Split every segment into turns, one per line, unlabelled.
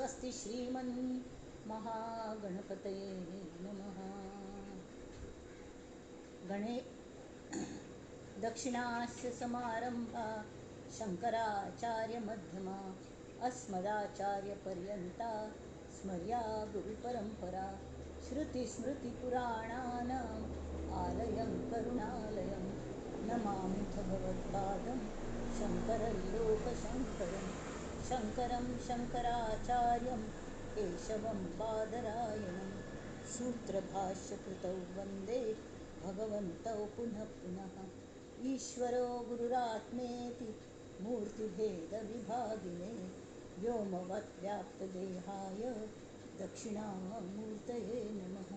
स्वस्ति श्रीमन् महागणपतये नमः. गणे दक्षिणास्य समारंभा शंकराचार्यमध्यमा अस्मदाचार्यपर्यन्ता स्मर्या गुरुपरंपरा. श्रुतिस्मृतिपुराणानाम् आलयं करुणालयं नमामि भगवत्पादं शंकरं लोकशंकरं शंकरं शंकराचार्यं केशवं बादरायणं सूत्रभाष्यकृतौ वन्दे भगवन्तौ पुनः पुनः. ईश्वरो गुरुरात्मेति मूर्तिभेदविभागिने व्योमवत् व्याप्तदेहाय दक्षिणामूर्तये नमः.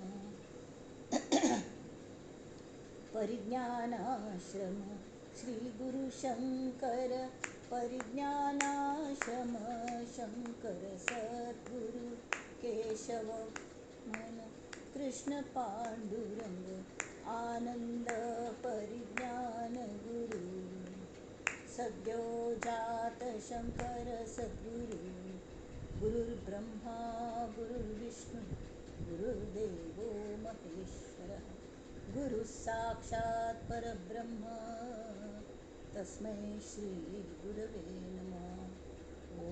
परिज्ञानाश्रम श्री गुरु शंकर परिज्ञानाश्रम शंकर सद्गुरु केशव मन कृष्ण पांडुरंग आनंद परिज्ञान गुरु सद्यो जात शंकर सद्गुरु. गुरुर्ब्रह्मा गुरुर्विष्णु गुरुर्देवो महेश्वरः गुरुः साक्षात् परब्रह्म तस्मै श्री गुरवे नमः. ॐ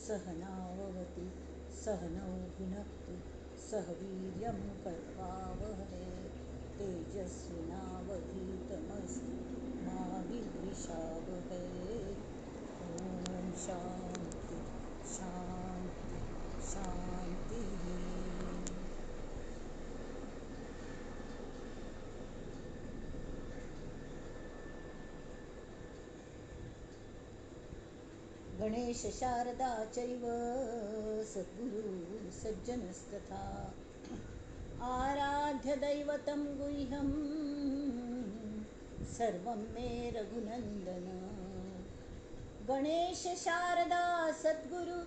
सहनाववति सहनौ भुनक्तु सह वीर्यं करवावहै तेजस्विनावधीतमस्तु मा विद्विषावहै. ॐ शांति शांति शांति. गणेश शारदा चैव सद्गुरु सज्जनस्तथा आराध्य दैवतं गुह्यं सर्वं मे रघुनंदन. गणेश शारदा सद्गुरु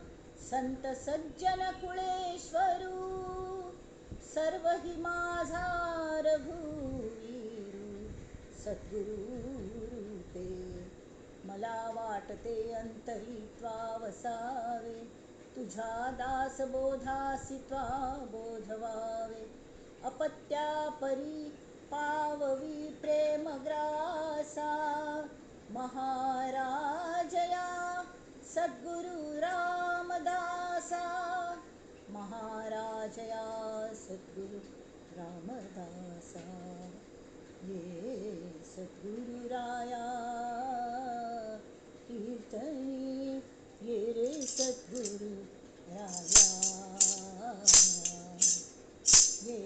संत सज्जन कुळेश्वरू सर्व हि माझा रघुवीरू सद्गुरु रूपे. मला वाटते अंतरी त्वा वसावे तुझ्या दासबोधासी त्वा बोधवावे. अपत्या परी पाववी प्रेमग्रासा महाराजया सद्गुरु रामदासा महाराजया सद्गुरु रामदासा. ये सद्गुरुराया कीर्तनी ये रे सद्गुरु राया ये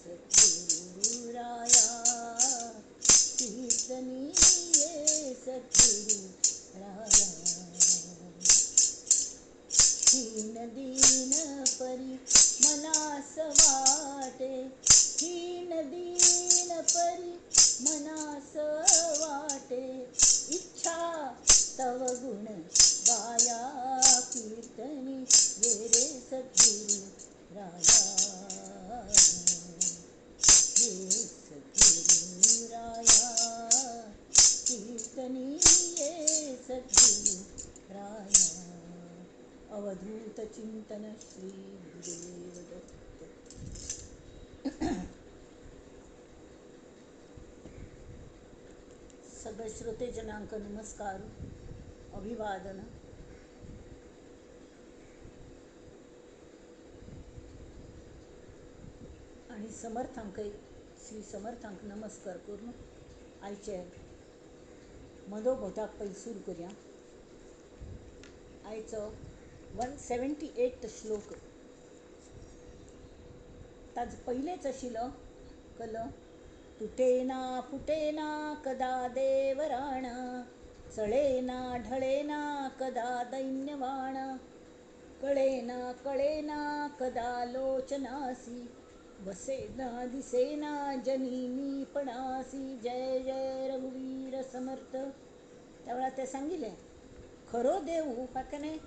सद्गुरुराया कीर्तनी ये सद्गुरु राया. हीन दीन परी मनास वाटे हीन दीन परी मनास वाटे इच्छा तव गुण गाया कीर्तनी ये रे सद्गुरु राया ये सद्गुरु राया कीर्तनी ये सद्गुरु राया. अवधूत चिंतन श्री गुरुदेव दत्त. सगळे श्रोतेजनांक नमस्कार अभिवादन. आणि समर्थांक श्री समर्थांक नमस्कार करून आयचे मदोबोधाक पयलीं सुरू करूया. आयचो 178 श्लोक ताज पयलेच आशिल्लो कल तुटेना फुटेना कदा देवराण चळेना ढळेना कदा दैन्यवाण कळेना कळेना कदा लोचनासी वसेना दिसेना जनिनी पणासी. जय जय रघुवीर समर्थ. त्या वेळार ते सांगिल्लें खरो देव हाका न्ही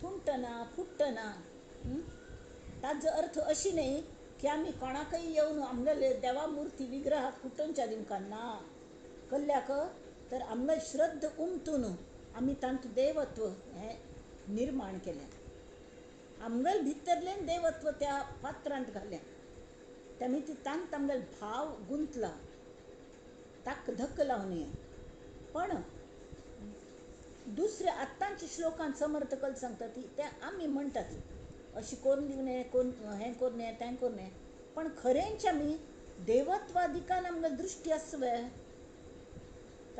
तुंटना फुट्टना. ताजो अर्थ अशी न्ही की आमी कोणाकय येवन आमगेले देवा मूर्ती विग्रहाक फुटोवच्या दिवंक ना कल्ल्याक तर आमगे श्रद्ध उमतून आमी तांतूं देवत्व हें निर्माण केलें. आमगेल भितरलें देवत्व त्या पात्रांत घालें. तेमी ती तांत आमगेल भाव गुंतला, ताक धक्क लावन. पण दुसऱ्या आत्तांच्या श्लोकांत समर्थ कल सांगता ती ते आमी म्हणटात अशी करून दिवं नये, कोण हें करूं नये, तें करूं नये. पण खरेंच आमी देवत्वादिकान आमकां दृश्टी आसवे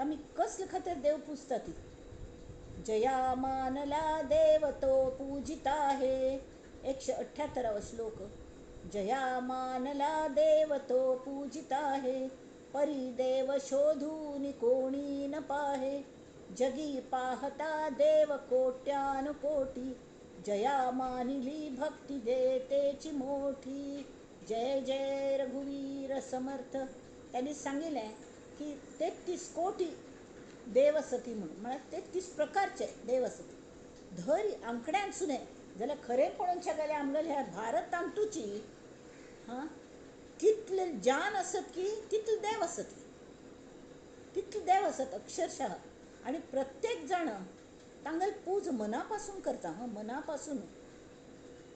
आमी कसले खातीर देव पुजता ती. जया मानला देव तो पूजिता आहे, 178 श्लोक. जया मानला देव तो पूजिता आहे, परी देव शोधून कोणी न पाहे, जगी पाहता देव कोट्यानुकोटी, जया मानिली भक्ती देतेची मोठी, जय जय रघुवीर समर्थ. त्यांनी सांगितलें की 33 कोटी देव आसती म्हणून, म्हळ्यार 33 प्रकारचे देव आसती. धर आंकड्यान सुने जाल्यार खरें पळोवच्या गेल्यार आमगेल्या ह्या भारतांतूची हां कितले जान आसत की तितले देव आसत, तितले देव आसत अक्षरशः. आनी प्रत्येक जाण तांगेली पूज मनापासून करता, हां मनापासून.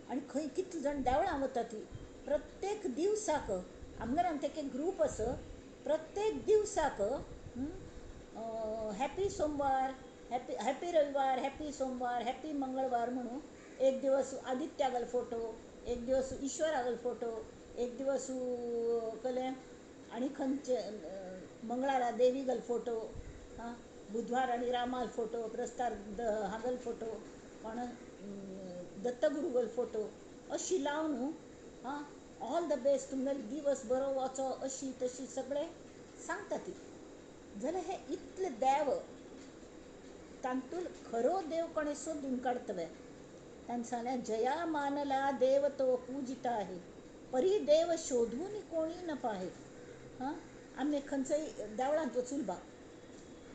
आनी खंय कितले जाण देवळां वता ती प्रत्येक दिवसाक आमगेर आमचे एक ग्रूप आसा, प्रत्येक दिवसाक हॅपी सोमवार, हॅपी हॅपी रविवार, हॅपी सोमवार, हॅपी मंगळवार म्हणून एक दिवस आदित्यागल फोटो, एक दिवस ईश्वरागल फोटो, एक दिवस कले आनी खंयचे मंगळारा देवीगल फोटो, हां बुधवार आनी रामाल फोटो, ब्रस्तार हागल फोटो, कोण दत्तगुरुगल फोटो अशी लावन हां ऑल the best तुमगेलो दिवस बरो वचो अशी तशी सगळें सांगता ती. जाल्यार हे इतले देव तातूंत खरो देव कोणें सोदून काडटले. ताणें सांगलें जया मानला देव तो पूजिता आहे, परी देव शोधून कोणी न पाहे. हां आमी खंयचेय देवळांत वचून बा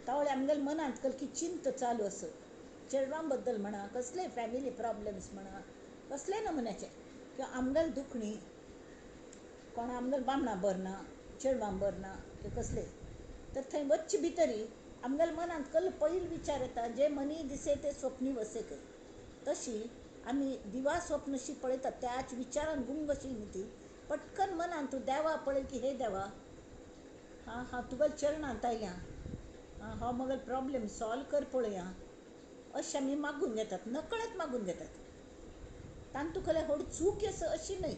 तावळे आमगेल्या मनांत कलकी चिंत चालू आसत, चेडवां बद्दल म्हणा, कसले फॅमिली प्रॉब्लम्स म्हणा, कसले नमुन्याचे किंवा आमगेल दुखणी, कोणा आमगेल बामणां बरें ना, चेडवां बरें ना किंवा कसले, तर थंय वच्चे भितरी आमगेल्या मनांत कल पयलो विचार येता, जे मनी दिसे ते स्वप्नी वसे कर. तशी आमी दिवा स्वप्नशी पळयतात त्याच विचारान गुंग अशी न्ही ती पटकन मनांत तूं देवा पळय की हे देवा, हां हांव तुगेल्या चरणांत आयल्या, हां हो म्हगेलो प्रॉब्लम सॉल्व कर पळया, अशें आमी मागून घेतात, नकळत मागून घेतात. तातूंत कसलें व्हड चूक आसा अशी न्हय,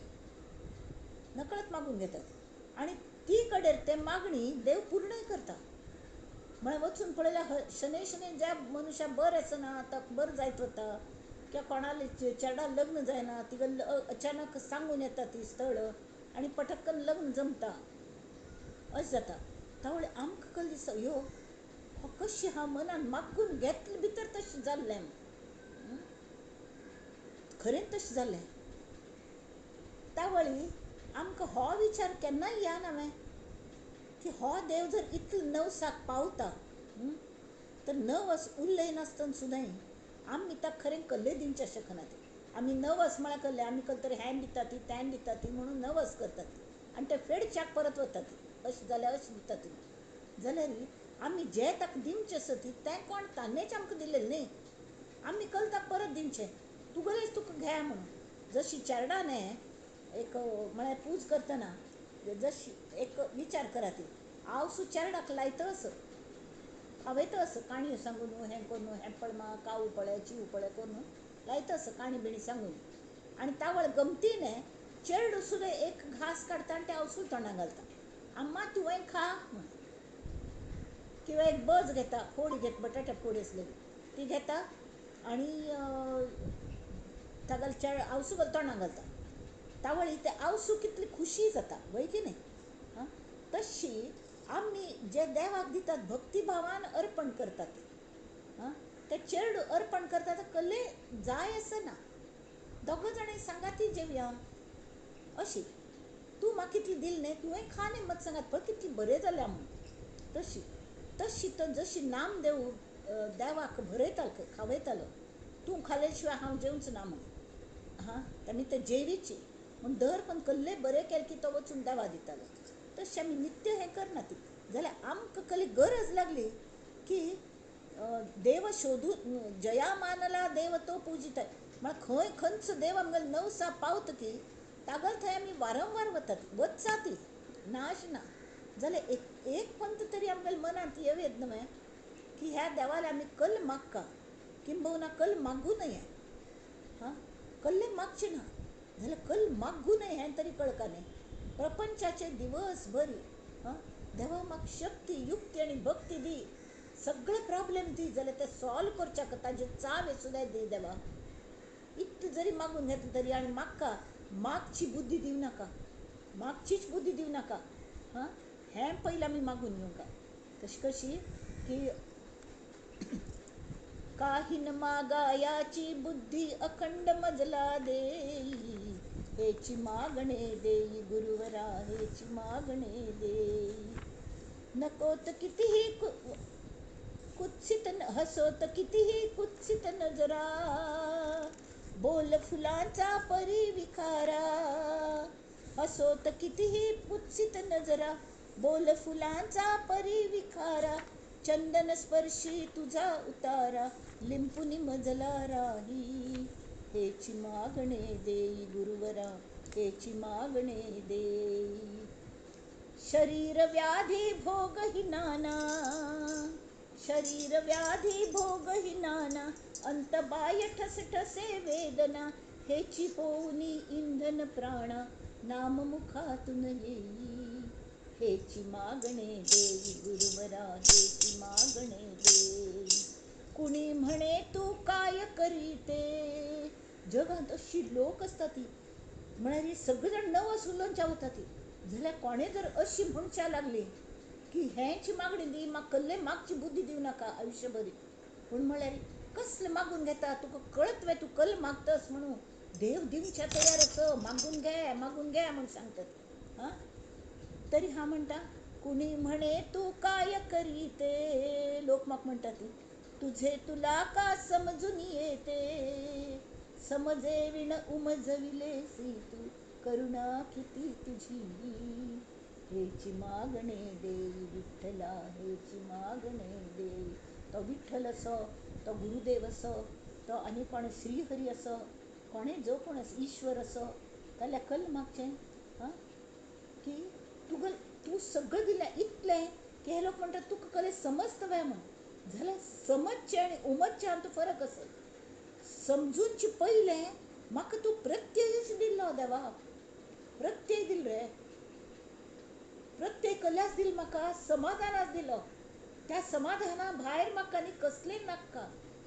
नकळत मागून घेतात आनी ती कडेन ते मागणी देव पूर्णय करता. म्हळ्यार वचून पळयल्यार शनै शनै ज्या मनुष्या बरें आसना आतां बरें जायत वता, किंवा कोणाले चेडा लग्न जायना तिका अचानक सांगून येता ती स्थळ आनी पटक्कन लग्न जमता, अशें जाता. तावळे आमकां कल दिसता ह्यो हो कशी हांव मनान मागून घेतले भितर तशें जाल्लें, खरेंच तशें जालें. तावळी आमकां हो विचार केन्नाय येना हांवें की हो देव जर इतलो नवसाक पावता तर नवस उलयनासतना सुद्दां आमी ताका खरें कल्ले दिवचें शकनात. आमी नवस म्हळ्यार कल्ले आमी कल तर हें दिता ती तें दिता ती म्हणून नवस करतात आनी ते फेडच्याक परत वतात, अशें जाल्यार अशें दिता ती. जाल्यार आमी जे ताका दिवचें आसा ती तें कोण ताणेंच आमकां दिलेलें न्ही, आमी कल ताका परत दिवचें, तुगेलेंच तुका घे म्हणून. जशी चेरडान एक म्हळ्यार पूज करतना जशी एक विचार करा ती आवसू चेरडाक लायता असो खावयता असो काणयो सांगून हें करून हें पळमा काऊ पळय चिव पळय करून लायता असो काणी बिणी सांगून, आनी तावळ गमतीने चेरडू सुद्दां एक घास काडटा आनी ते आवसूल तोंडाक घालता, अम्मा तुवें खा म्हणून. किंवा एक बज घेता, फोडी घेता, बटाट्या फोडी आसलेली ती घेता आनी तागेले चेड आवसू घाल तोंडाक घालता. तावळी ते आवसू कितली खुशी जाता वय की न्ही. हां तशी आमी जे देवाक दितात भक्तिभावान अर्पण करतात, हां ते चेरडू अर्पण करतात कल्ले जाय आसना, दोग जाणां सांगाती जेवया अशी, तूं म्हाका कितली दिली न्ही तुवें खा न्ही मत सांगात पळय कितली बरें जाल्या म्हूण. तशी तशी तर जशी नामदेव देवाक भरयतालो खावयतालो, तूं खाले शिवाय हांव जेवच ना म्हूण, हां आनी ते जेवीची म्हूण दर पण कल्ले बरें केलें की तो वचून देवा दितालो. तशें आमी नित्य हें करना ती. जाल्यार आमकां कसली गरज लागली की देव शोधू जया मानला देव तो पुजित म्हळ्यार खंय खंयचो देव आमगेलो नवसा पावता ती तागेलो थंय आमी वारंवार वतात, वचता ती ना अशें ना. जाल्यार एक एक पंथ तरी आमगेल्या मनांत येवं येत न्हय की ह्या देवाले आमी कल मागका किंबहुना कल मागू नये. हां, कल्ले मागचे ना जाल्यार कल मागू नये हें तरी कळका न्ही. प्रपंचाचे दिवस भर हां देवा म्हाका शक्ती युक्ती आनी भक्ती दी, सगळे प्रॉब्लेम दी जाल्यार ते सॉल्व करच्याक ताजे चाव सुद्दां दी देवा. इतलें जरी मागून घेतलें तरी आनी म्हाका मागची बुद्धी दिवं नाका, मागचीच बुद्धी दिवं नाका. हां, हें पयलीं आमी मागून घेवंक. तशी कशी की काही न मागायाची बुद्धी अखंड मजला देई, हेची मागणे देई गुरुवरा हेची मागणे देई. नकोत कितीही कुत्सित हसोत कितीही कुत्सित नजरा, बोल फुलांचा परी विखारा. हसोत कितीही कुत्सित नजरा, बोल फुलांचा परी विखारा. चंदन स्पर्शी तुझा उतारा, लिंपुनी मजला राही. हेची मागणे देई गुरुवरा हेची मागणे देई. शरीर व्याधी भोगही नाना, शरीर व्याधी भोगही नाना, अंतबाय ठस ठसे वेदना. हेची होऊनी इंधन प्राणा, नाम मुखातून येई. हेची मागणे देई गुरुवरा हेची मागणे देई. कुणी म्हणे तू काय करीते, जगांत अशी लोक आसता ती म्हळ्यार सगळे जाण नवस उलोवच्या वता ती. जाल्यार कोणें जर अशी म्हणच्या लागली की हेंची मागणी दी म्हाका कसले मागची बुद्धी दिवं नाका आयुश्यभरी, पूण म्हळ्यार कसलें मागून घेता तुका कळत वे तूं कल मागतस म्हणून देव दिवच्या तयार आसा, मागून घे मागून घे म्हूण सांगतात. हां, तरी हांव म्हणटा कुणी म्हणे तू काय करीते, लोक म्हाका म्हणटा ती तुझे तुला का समजून येते, समजे विण उमजविलेसी तू करुणा किती तुझी. हेची मागणे देई विठ्ठला हेची मागणे देई. तो विठ्ठल असो, तो गुरुदेव असो, तो आनी कोण श्रीहरी असो, कोणें जो कोण आसो ईश्वर असो, जाल्यार कल मागचें हां की तुका तूं सगळें दिलें इतलें की हे लोक म्हणटात तुका कलें समजता काय म्हूण. जाल्यार समजचें आनी उमजचें हातूंत फरक आसा. समजूनचे पयलें म्हाका तूं प्रत्ययच दिल्लो देवा, प्रत्यय दिल रे, प्रत्यय कल्याच दिल म्हाका, समाधानाच दिलो. त्या समाधाना भायर म्हाका आनी कसलें नाका.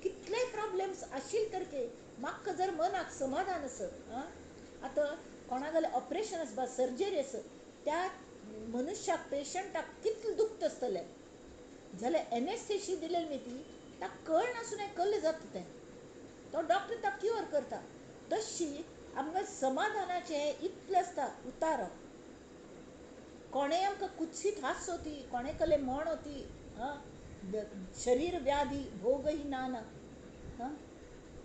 कितलेय प्रॉब्लेम्स आशिल्ले तरी म्हाका जर मनाक समाधान आसत. आं, आतां कोणा जाल्यार ऑपरेशन आसपा सर्जरी आसत, त्या मनुष्याक पेशंटाक कितलें दुखता आसतलें. जाल्यार एनेस्थेशी दिलेली न्ही ती ताका कळनासून कल्ल जाता तें, तो डॉक्टर ताका क्युअर करता. तशी आमकां समाधानाचें इतलें आसता उतारो. कोणें आमकां कुत्सीत हास होती, कोणें कले म्हण होती, हां शरीर व्याधी भोगही नाना, हां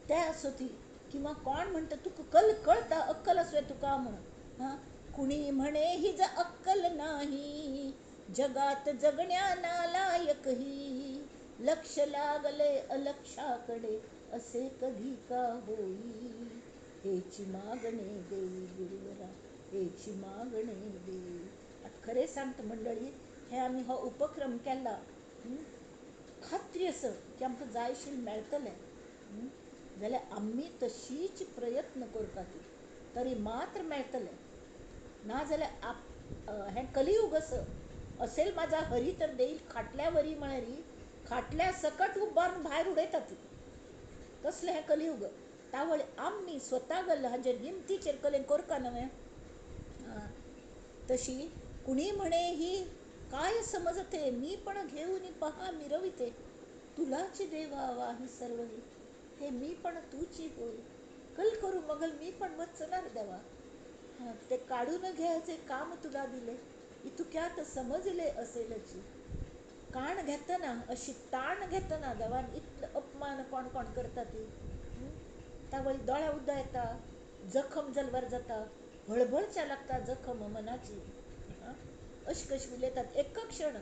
ते आसोती, किंवा कोण म्हणटा तुका कल कळता अक्कल आसुया तुका म्हणून. हां, कुणी म्हणे ही ज अक्कल नाही, जगात जगण्या नालायक ही, लक्ष लागले अलक्षाकडे असे कधी का होई. हेची मागणे देई गुरुवरा हेची मागणे देई. आतां खरें सांगता मंडळी, हे आमी हो उपक्रम केला खात्री आसा की आमकां जाय आशिल्लें मेळटलें. जाल्यार आमी तशीच प्रयत्न करपा ती तरी मात्र मेळटलें. ना जाल्यार हें कलियूग आसा, असेल माझा हरी तर देईल खाटल्यावरी, म्हळ्यार खाटल्या सकट उबारून भायर उडयता ती, तसलें हें कलियूग. तावळ आमी स्वता गल हाजेर हिमतीचेर कलेन करका न्हय. तशी कुणी म्हणे ही काय समजते, मी पण घेऊन पहा मिरविते, तुलाची देवा वाही सर्व हे मी पण तुची होई, कल करू मगल मी पण वचणार देवा. ते काढून घ्यायचे काम तुला दिले, इतक्यात समजले असेलची. काण घेतना अशी ताण घेतना देवान इतलो अपमान कोण कोण करता ती, तावळी दोळ्या उद्दा येता, जखम जलवार जाता, भळभळच्या लागता जखम मनाची. अशी कशी उलयतात एक क्षण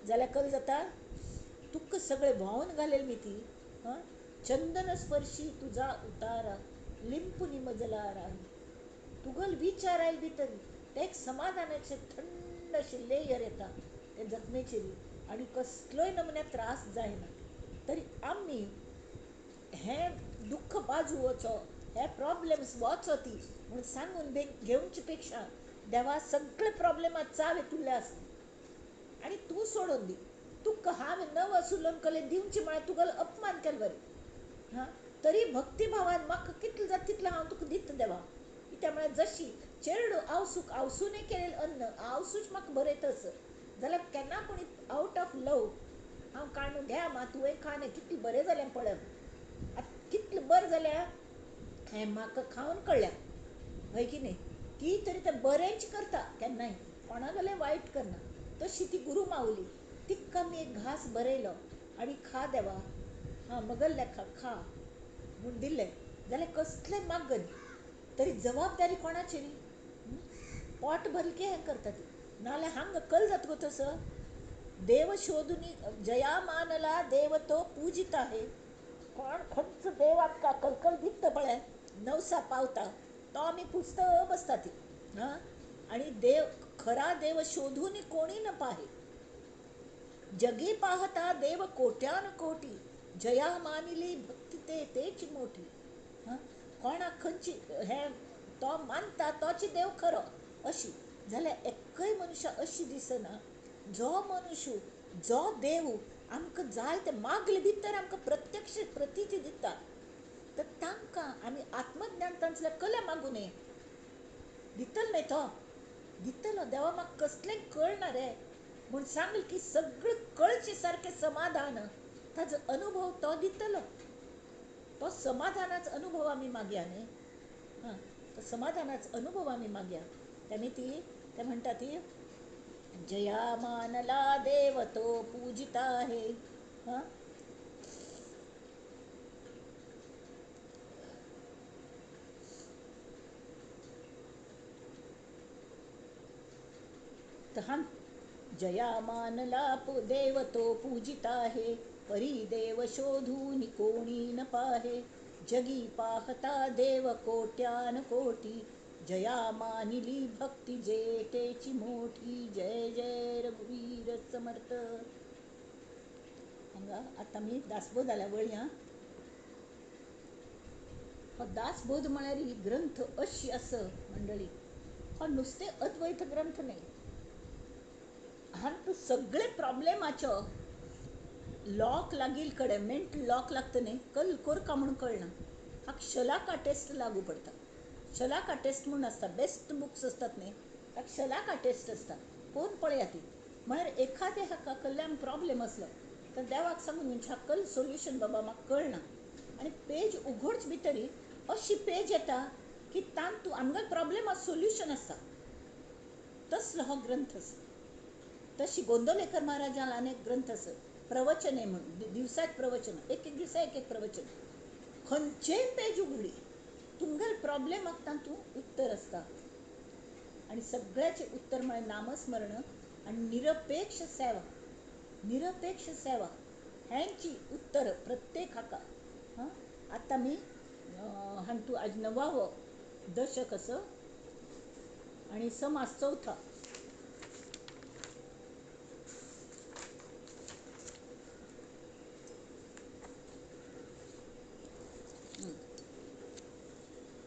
जाल्यार कल जाता. तुका सगळें व्हांवन घालेल मी ती. हां, चंदन स्पर्शी तुझा उतारा लिंपुनी मजला राही. तुगल विचार आयल भितर ते एक समाधानाचें थंड अशें लेयर येता ते जखमेचेर आनी कसलोय नमुन्या त्रास जायना. तरी आमी हें दुख्ख बाजू वचो, हे प्रॉब्लम्स वचो ती म्हूण सांगून घेवचे पेक्षा देवा सगळे प्रॉब्लेमां चावे तुल्ले आसता आनी तूं सोडून दी. तुका हांवें नवस उलोवन कले दिवचे म्हळ्यार तुगेलो अपमान केलो बरें. हां, तरी भक्तिभावान म्हाका कितलें जाता तितलें हांव तुका दिता देवा. कित्याक म्हळ्यार जशी चेरडू आवसूक आवसूने केलेलें अन्न आवसूच म्हाका बरयतस जाल्यार केन्ना कोणी आवट ऑफ लव हांव काडून घ्या मा तुवें खाने कितलें बरें जालें पळय. आतां कितलें बरें जाल्यार हें म्हाका खावन कळ्ळ्या हय की न्ही. ती तरी तें बरेंच करता, केन्नाय कोणागेलें वायट करना. तशी ती गुरू माऊली तिका मी एक घास बरयलो आनी खा देवा, हां मगल्ल्या खा खा म्हूण दिलें जाल्यार कसलें मागन. तरी जबाबदारी कोणाची? पोट भरलें की हें करता ती, नाजाल्यार हांगा कल जाता गो तसो. देव शोधुनी जया मानला देव तो पूजित आहे. कोण खंयचो देव आमकां कलकल दिता पळय नवसा पावता तो आमी पुजत बसता ती. हां, आनी देव खरा देव शोधून कोणी न पाहे. जगी पाहता देव कोट्यान कोटी जया मानिली भक्ती ते तेच मोठी. हां, कोणाक खंयची हें तो मानता तोच देव खरो अशी जाल्यार एकय मनुष्य अशी दिसना जो मनुष्य जो देव आमकां जाय ते मागले भितर आमकां प्रत्यक्ष प्रतिती दिता. तर तांकां आमी आत्मज्ञान तांचल्या कला मागू नये. दितलो न्हय तो दितलो देवा म्हाका कसलें कळना रे म्हूण सांगलें की सगळें कळचें सारकें समाधान ताजो अनुभव तो दितलो. तो समाधानाचो अनुभव आमी मागया न्ही. हां, तो समाधानाचो अनुभव आमी मागया. तेमी ती ते म्हणटा ती जया मानला देव तो पूजित आहे. हां, तर जया मानला देव तो पूजित आहे परी देव शोधून कोणी न पाहे. जगी पाहता देव कोट्यान कोटी जया मानिली भक्ती जेटेची मोठी. जय जय रघुवीर समर्थ. हांगा आतां आमी दासबोधाल्या वळया. हो दासबोध म्हळ्यार ही ग्रंथ अशी आसा मंडळी, हो नुस्तें अद्वैत ग्रंथ न्हय. हातूंत सगळे प्रॉब्लेमाचो लॉक लागील कडेन मेंटल लॉक लागता न्ही कल कोरका म्हूण कळना. हाका शलाका टेस्ट लागू पडटा. शलाका टेस्ट म्हूण आसता, बेस्ट बुक्स आसतात न्ही ताका शलाका टेस्ट आसता. कोण पळया ती म्हळ्यार एखाद्या हाका कल्याण प्रॉब्लेम आसलो तर देवाक सांगून म्हणजे कल सोल्युशन बाबा म्हाका कळना आनी पेज उघडच भितरी अशी पेज येता की तातूंत आमगेलो प्रॉब्लेम सोल्युशन आसता. तसलो हो ग्रंथ आसा. तशी गोंदवलेकर महाराजान अनेक ग्रंथ आसा प्रवचन म्हूण, दिवसाक प्रवचन, एक एक दिसा एक एक प्रवचन. खंयचेय पेज उगडी तुमगेले प्रॉब्लेमाक तातूंत उत्तर आसता. आनी सगळ्याचें उत्तर म्हळ्यार नामस्मरण आनी निरपेक्ष सेवा. निरपेक्ष सेवा हेंची उत्तर प्रत्येक हाका. हां, आतां आमी हातूंत आज 9वो दशक आसा आनी समास चौथा.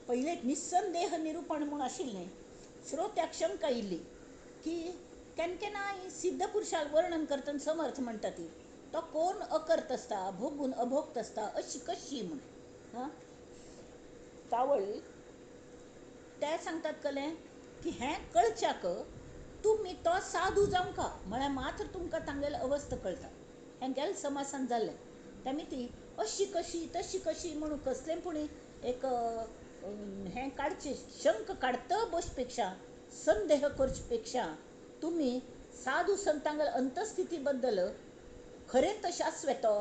पहिले निस्संदेह निरूपण म्हूण आशिल्लें. श्रोत्याक शंका इल्ली की केन्ना केन्नाय सिद्ध पुरुषाक वर्णन करतना समर्थ म्हणटा ती तो कोण अकर्त आसता, भोगून अभोक्त आसता अशी कशी म्हूण. हां, तावळी ते सांगतात कलें की हें कळच्याक तुमी तो साधू जावंका म्हळ्यार मात्र तुमकां तांगेली अवस्था कळटा. हें गेल समासान जाल्लें. तेमी ती अशी कशी तशी कशी म्हणून कसलें पूण एक हें काडचें शंक काडत बसपेक्षा संदेह करचे पेक्षा तुमी साधू संतांगेले अंतस्थिती बद्दल खरें तशें आसवें तो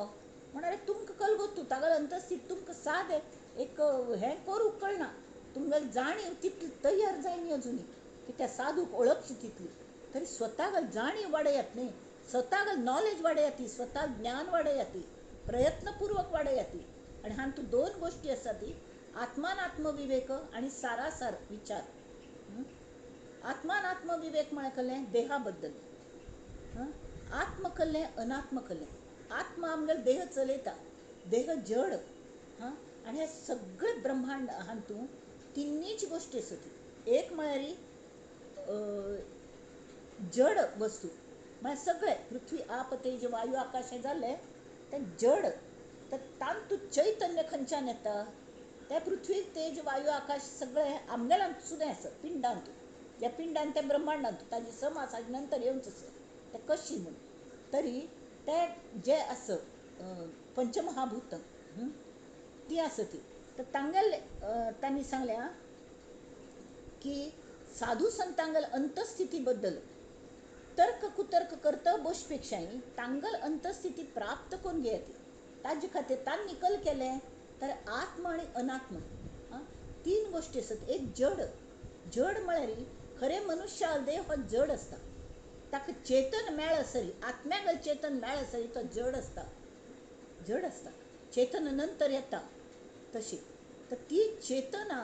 म्हणाले तुमकां कलगोतू तागेले अंतस्थिती तुमकां सादें एक हें करूंक कळना, तुमगेली जाणीव तितली तयार जायना अजुनूय की त्या साधूक वळखची तितली. तरी स्वताक जाणीव वाडयात न्ही, स्वताक नॉलेज वाडयाती, स्वताक ज्ञान वाडयाती, प्रयत्नपूर्वक वाडयाती. आनी हातूंत दोन गोश्टी आसा ती आत्मान आत्मविवेक आनी सारासार विचार. आत्मान आत्मविवेक म्हळ्यार कसलें? देहा बद्दल. आत्म कसलें, अनात्म कसलें. आत्मा आमगेलो देह चलयता, देह जड. हां, आनी हे सगळे ब्रह्मांड हातूंत तिन्नीच गोश्टी आसा ती. एक म्हळ्यार जड वस्तू, म्हळ्यार सगळे पृथ्वी आप तेज वायू आकाश हें जालें तें जड. तर तातूंत चैतन्य खंयच्यान येता? त्या पृथ्वी तेज वायू आकाश सगळें आमगेल्यांत सुद्दां आसा, पिंडांत. ज्या पिंडान तें ब्रह्मांडांत ताजी समाज नंतर येवच आसा तें कशी म्हूण. तरी तें जें आसा पंचमहाभूत ती आसा ती. तर तांगेले तांणी सांगल्या की साधू संतांगल अंतस्थिती बद्दल तर्क कुतर्क करता बसपेक्षाय तांगल अंतस्थिती प्राप्त करून घेयात. ताजे खातीर तांणी निकल केलें तर आत्म आनी अनात्म तीन गोश्टी आसात. एक जड, जड म्हळ्यार खरें मनुष्य देह हो जड आसता, ताका चेतन मेळसरी, आत्म्याक चेतन मेळसरी तो जड आसता, जड आसता. चेतन नंतर येता तशी. तर ती चेतना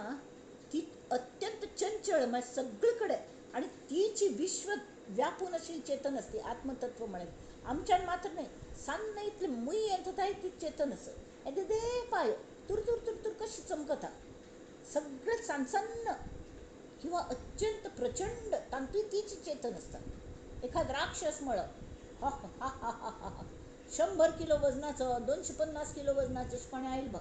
ती अत्यंत चंचळ, म्हळ्यार सगळे कडेन, आनी तीची विश्व व्यापून अशी चेतन आसती आत्मतत्व म्हळ्यार. आमच्यान मात्र न्हय, सान्न इतले मूय येता ती चेतन आसा. येदे दे पाय तुर तुर तुर तुर कशी चमकता, सगळें सानसान्न किंवा अत्यंत प्रचंड तांतूय तीच चेतन आसता. एखाद राक्षस म्हळो हा हा हा हा हा, 100 किलो वजनाचो, 250 किलो वजनाचो कोणें आयल बा,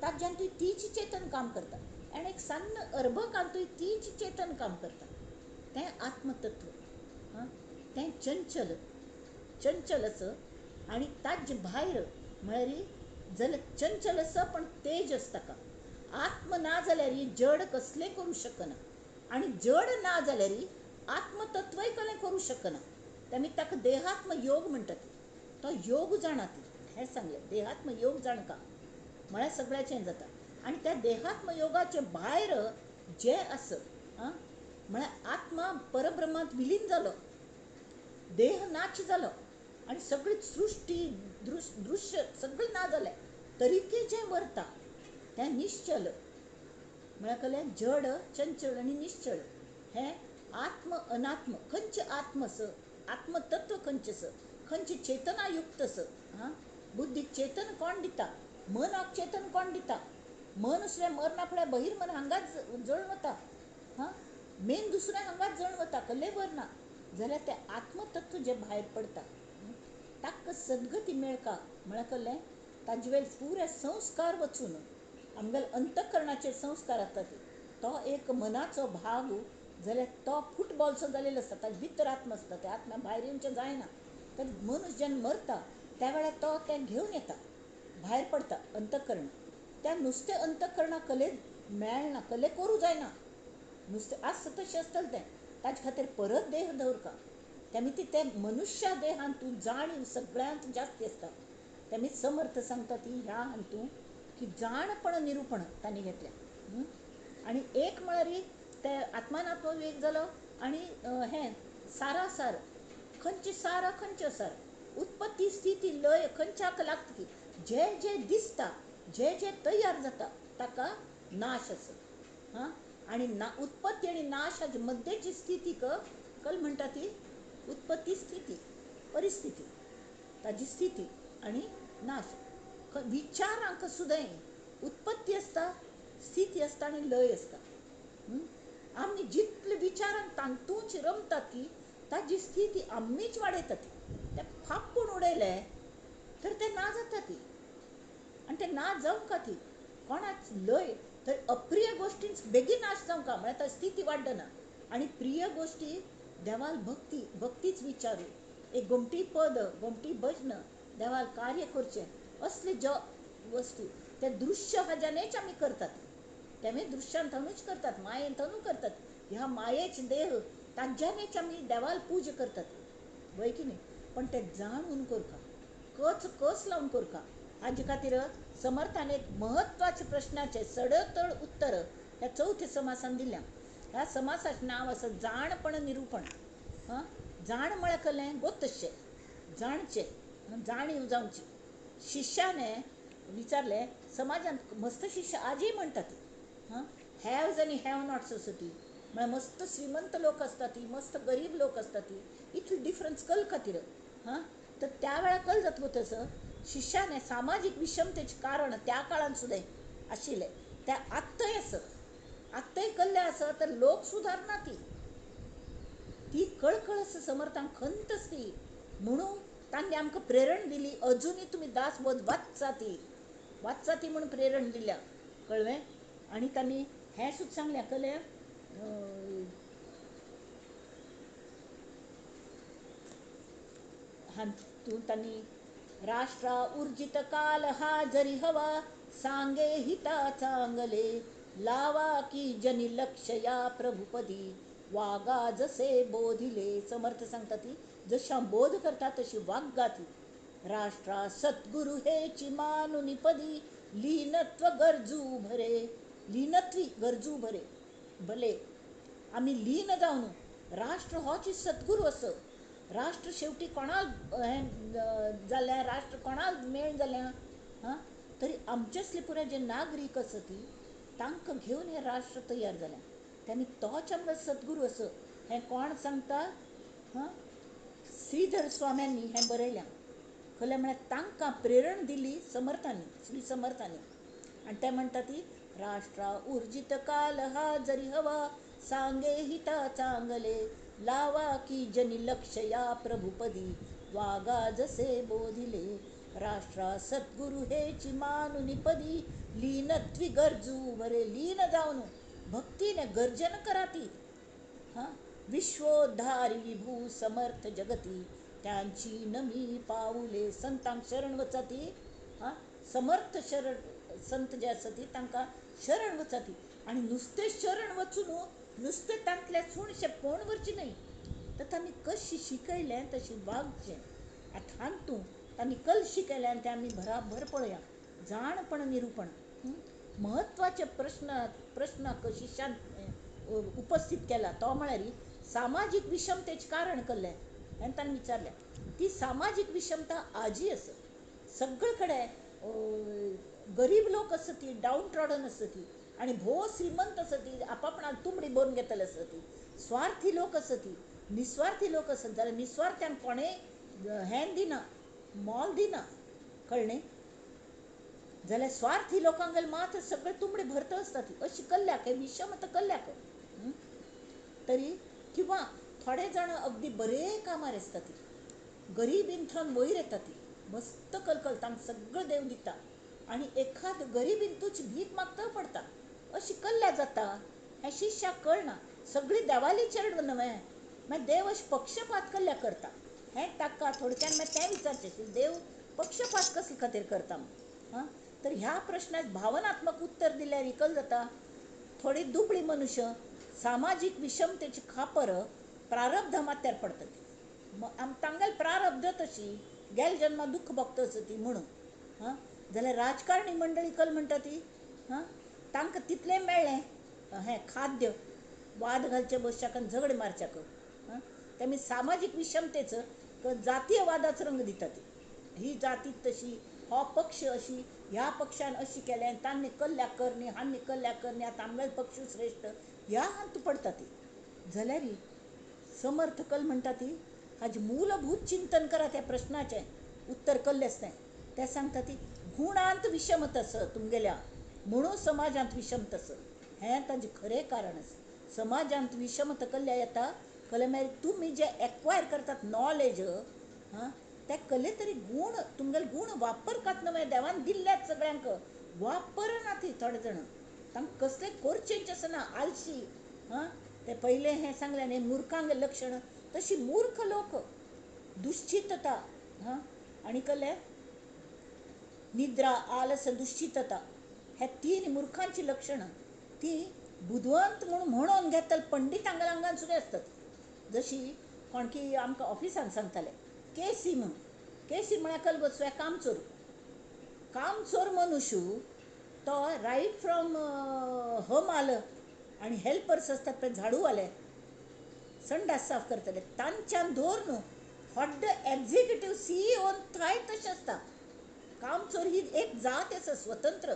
ताज्यान तुय तीच चेतन काम करता. आनी एक सान्न अर्भकांतूय तीच चेतन काम करता. तें आत्मतत्व, हां, तें चंचल, चंचल आसा. आनी ताजे भायर म्हळ्यार जाल्यार चंचल आसा पण तेज आसता ताका. आत्म ना जाल्यार जड कसलें करूं शकना, आनी जड ना जाल्यार आत्मतत्वय कसलें करूं शकना. तेमी ताका देहात्म योग म्हणटात. तो योग जाणा ती, हें सांगलें, देहात्म योग जाणका म्हळ्यार सगळ्याचें जाता. आनी त्या देहात्म योगाचे भायर जें आसा, आं, म्हळ्यार आत्मा परब्रह्मांत विलीन जालो, देह नाच जालो आनी सगळी सृश्टी दृश्य सगळें ना जालें तरीकय जें वरता तें निश्चल. म्हळ्यार कसलें? जड, चंचल आनी निश्चल. हें आत्म अनात्म, खंयचें आत्म आसा, आत्मतत्व खंयचें आसा, खंयचें चेतनायुक्त आसा. हां, बुद्धीक चेतन कोण दिता? मनाक चेतन कोण दिता? मन दुसरें मरना फुडें बहिर्मन हांगाच जळून वता, हां, मेन दुसरें हांगाच जळून वता, कसलें वरना. जाल्यार तें आत्मतत्व जें भायर पडटा ताका सद्गती मेळका. म्हळ्यार कसलें? ताजे वयर पुरे संस्कार वचून आमगेले अंतकरणाचेर संस्कार आसता ते, तो एक मनाचो भाग जाल्यार तो फुटबॉलसो जालेलो आसता, ताजे भितर आत्मा आसता, त्या आत्मा भायर येवचें जायना. तर मनीस जेन्ना मरता त्या वेळार तो तें घेवन येता, भायर पडता अंतकरण. त्या नुस्तें अंतकरणा कले मेळना, कले करूं जायना, नुस्तें आसता तशें आसतलें तें. ताजे खातीर परत देह दवरका. तेमी ती ते मनुष्या देहांत तूं जाणीव सगळ्यांत जास्त आसता. तेमी समर्थ सांगता ती ह्या हातूंत की जाणपण निरुपण तांणी घेतल्या. आनी एक म्हळ्यार ते आत्मानात्मविवेक जालो आनी हें सारासार, खंयचे सार खंयचे सार, उत्पत्ती स्थिती लय खंयच्याक लागता ती, जे जे दिसता, जे जे तयार जाता ताका नाश आसा. हां, आनी ना उत्पत्ती आनी नाश हाजे मध्येची स्थिती कल म्हणटा ती उत्पत्ती स्थिती, परिस्थिती, ताजी स्थिती आनी नाश. विचारांक सुद्दां उत्पत्ती आसता, स्थिती आसता आनी लय आसता. आमी जितले विचारांक तातूंच रमतात ती ताजी स्थिती आमीच वाडयतात. ते फापून उडयले तर ते ना जाता ती, आनी ते ना जावंक ती कोणाच लय. तर अप्रिय गोश्टींच बेगीन नाश जावंक म्हळ्यार ताजी स्थिती वाडना. आनी प्रिय गोश्टी देवाल भक्ती, भक्तीच विचारू, एक गोमटी पद, गोमटी भजन, देवाल कार्य करचें, असले ज्यो वस्तू ते दृश्य हाज्यानच आमी करतात. तेमी दृश्यान थंयूच करतात, मायेन थंयूच करतात. ह्या मायेच देह ताज्यानच आमी देवाल पूजा करतात, वय की न्ही? पण ते जाणून करका, कच कस लावन करका. हाजे खातीर समर्थान एक म्हत्वाच्या प्रश्नाचें सडतड उत्तर ह्या चवथ्या समासान दिल्या. ह्या समासाचें नांव आसा जाणपण निरुपण. हां, जाण म्हळ्यार कसलें? गोतशें. जाणचें, जाणीव जावची. शिष्याने विचारलें, समाजांत मस्त शिष्य आजूय म्हणटात हां, हॅव्ज आनी have not society म्हळ्यार मस्त श्रीमंत लोक आसता ती, मस्त गरीब लोक आसता ती, इतली डिफरन्स कल खातीर. हां, तर त्या वेळार कल जातलो तसो शिष्याने सामाजीक विषमतेचें कारण त्या काळान सुद्दां आशिल्लें, त्या आत्तय आसा, आत्तय कल्ले आसा तर लोक सुदारना ती, ती कळकळ आसा समर्थांक खंत आसती म्हणून तांणी आमकां प्रेरण दिली. अजुनूय तुमी दासबोध वाचा ती, वाचा ती म्हणून प्रेरण दिल्या, कळ्ळें. आनी तांणी हें सुद्दां सांगलें, कळ्ळें, हातूंत तांणी राष्ट्रा उर्जित काल हा जरी हवा सांगे हिता चांगले लावा की जनी लक्ष या प्रभुपदी वागा जसे बोधिले. समर्थ सांगता ती जशा बोध करता तशी वागा ती. राष्ट्रा सद्गुरु हेची मानुनी पदी लीनत्व गरजू भरे, लीनत्वी गरजू भरे भले आमी लीन जावन राष्ट्र होच सद्गुरू असो. राष्ट्र शेवटी कोणाक हें जालें, राष्ट्र कोणाक मेळ जालें हां, तरी आमचेच पुराय जे नागरीक आसा ती तांकां घेवन हें राष्ट्र तयार जालें. तेन्ना तोच आमकां सद्गुरू असो हें कोण सांगता हां, श्रीधर स्वाम्यांनी हें बरयलें. खरें म्हळ्यार तांकां प्रेरण दिली समर्थांनी, श्री समर्थांनी. आनी ते म्हणटा ती राष्ट्रा उर्जित काल हा जरी हवा सांगे हिता चांगले लावा की जनी लक्ष या प्रभुपदी वागा जसे बोधिले राष्ट्रा सद्गुरु हेची मानुनी पदी लीनत्वी गरजू भरे. लीन जावन भक्तीने गर्जन कराती हां, विश्वोद्धारी विभू समर्थ जगती त्यांची नमी पाऊले. संतांक शरण वचाती हां, समर्थ शरण संत जे आसा ती तांकां शरण वचाती. आनी नुस्तें शरण वचून नुस्तें तांतल्या सुणशें पोण व्हरचें न्हय, तर तांणी कशी शिकयलें तशी वागचें. आतां हातूंत तांणी कल शिकयलें आनी तें आमी भराभर पळया. जाणपण निरुपण म्हत्वाचे प्रश्नाक शिष्यान उपस्थीत केला तो म्हळ्यार सामाजीक विषमतेचें कारण कसलें हें तांणी विचारलें. ती सामाजीक विषमता आजी आसा सगळे कडेन. गरीब लोक आसा ती डावन ट्रॉडन आसा ती, आनी भोव श्रीमंत आसा ती आपापणाक तुमडी भरून घेतले आसा ती, स्वार्थी लोक आसा ती, निस्वार्थी लोक आसत जाल्यार निस्वार्थ्यांक कोणें हें दिना, मोल दिना, कळ्ळें. जाल्यार स्वार्थी लोकांक मात सगळे तुमडे भरत आसता ती. अशी कल्ल्याक हे विषमता कल्ल्याक तरी किंवा थोडे जाण अगदी बरे कामार आसता ती, गरिबींतल्यान वयर येता ती, मस्त कलकल तांकां सगळें देव दिता, आनी एखाद गरिबींतूच भीक मागता पडटा, अशी कल्ल्या जाता. हें शिष्याक कळना. सगळी देवाली चेडवां न्हय, मागीर देव अशें पक्षपात कल्ल्या करता हें ताका थोडक्यान मागीर तें विचारचें, देव पक्षपात कसले खातीर करता हां. तर ह्या प्रश्नाक भावनात्मक उत्तर दिल्यार इकल जाता. थोडी दुबळी मनुष्य सामाजीक विषमतेची खापर प्रारब्ध माथ्यार पडटा ती, तांगेल प्रारब्ध तशी गेल जन्मा दुःख भोगता ती म्हणून हां. जाल्यार राजकारणी मंडळी कल म्हणटा ती हां, तांकां तितलें मेळ्ळें हें खाद्य वाद घालचे बसच्याक आनी झगडे मारच्याक हां, तेमी सामाजीक विषमतेचो जातीयवादाचो रंग दिता ती. ही जाती तशी, हो पक्ष अशी, ह्या पक्षान अशी केलें, तांणी कल्ल्याक करणी, हांणी कल्ल्याक करणी, आतां आमगेलो पक्ष श्रेश्ठ ह्या हातूंत पडटा ती. जाल्यार समर्थ कल म्हणटा ती हाजें मूलभूत चिंतन करा, त्या प्रश्नाचें उत्तर कल्लें आसता तें सांगता ती गुणांत विषमत आसा तुमगेल्या म्हणून समाजांत विषमत आसा. हें ताजें खरें कारण आसा. समाजांत विषमत कल्ल्या येता कले मागीर तुमी जे एक्वायर करतात नॉलेज हां, त्या कले तरी गूण तुमगेले गूण वापरकात न्हय, देवान दिल्ल्यात सगळ्यांक, वापरना ती थोडे जाण, तांकां कसलें करचेंच आसना, आलशी हां. ते पयलें हें सांगलें न्ही मुर्खांक लक्षण, तशी मूर्ख लोक दुश्चितता हां, आनी कसलें निद्रा आलस दुश्चितता हे तीन मुर्खांची लक्षणां ती बुदवंत म्हूण म्हणून घेतले पंडितांगल्या आंगान सुद्दां आसतात. जशी कोण की आमकां ऑफिसान सांगताले केसी म्हूण, केसी म्हळ्यार कल बसव्या कामचोर, कामचोर मनुष्य तो रायट फ्रॉम हमाल आनी हेल्पर्स आसतात पळय झाडूवाले, संडास साफ करतले, तांच्यान दवर न्हू व्हड्ड एग्जिक्युटीव सीईओ थंय तशें आसता. कामचोर ही एक जात आसा स्वतंत्र,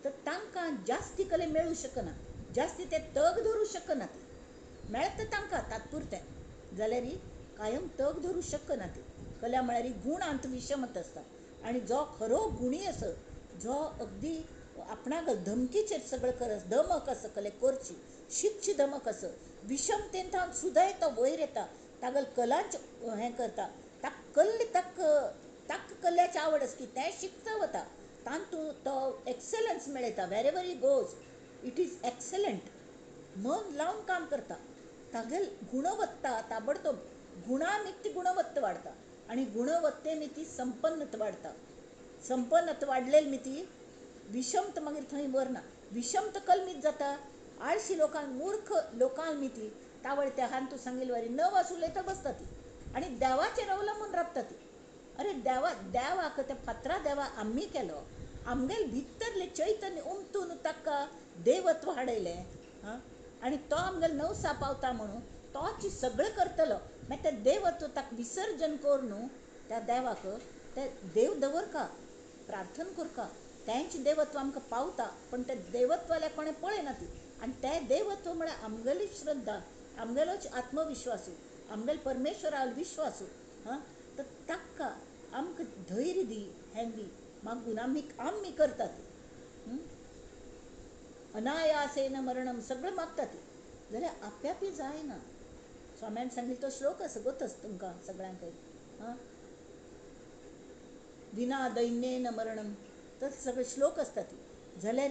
तर तांकां जास्ती कले मेळूं शकना, जास्ती ते तग धरूं शकना. ती मेळटा तांकां तात्पुरतें जाल्यार कायम तग धरूं शकना. ती कला म्हळ्यार गुणांत विशमत आसता आनी जो खरो गुणी आसा, जो अगदी आपणाक धमकीचेर सगळें कर धमक आसा कले करची शिकची धमक आसा, विशमतेन थावन सुद्दां तो वयर येता, तागेल कलांच हें करता, ताका कल्ल ताका कल्याची आवड आसा की तें शिकता वता, तातूंत तो excellence मेळयता. Wherever he goes it is excellent. मन लावन काम करता, तागेल गुणवत्ता ताबडतोब गुणा निमित्त गुणवत्ता वाडता आनी गुणवत्ते मिती संपन्नत वाडता. संपन्नत वाडलेली मिती विशमत मागीर थंय व्हरना. विशमत कलमीत जाता आळशी लोकांक, मूर्ख लोकांक मिती तावळ त्या हान तूं सांगिल्ले वरी न वास उलयता बसता ती आनी देवाचेर अवलंबून राबता ती. अरे देवा, देवाक त्या फातरा देवा आमी केलो, आमगेल भितरलें चैतन्य उमतून ताका देवत्व हाडयलें हां, आनी तो आमगेल नवसा पावता म्हणून तोच सगळें करतलो. मागीर तें देवत्व ताका विसर्जन करून त्या देवाक ते देव दवरका, प्रार्थना करका, तेंच देवत्व आमकां पावता. पण तें देवत्वाल्या कोणें पळयना ती. आनी तें देवत्व म्हळ्यार आमगेली श्रद्धा, आमगेलोच आत्मविश्वासू, आमगेल परमेश्वराल विश्वासू. हां, तर ताका आमकां धैर्य दी, हें दी मागून आमी आमी करतात. अनायासेन मरणम सगळें मागता ती, जाल्यार आप्यापी जायना. स्वाम्यान सांगिल्लो तो श्लोक आसा गोतच तुमकां सगळ्यांक. हां, विना दैन्येन मरणम, तर सगळे श्लोक आसता ती. जाल्यार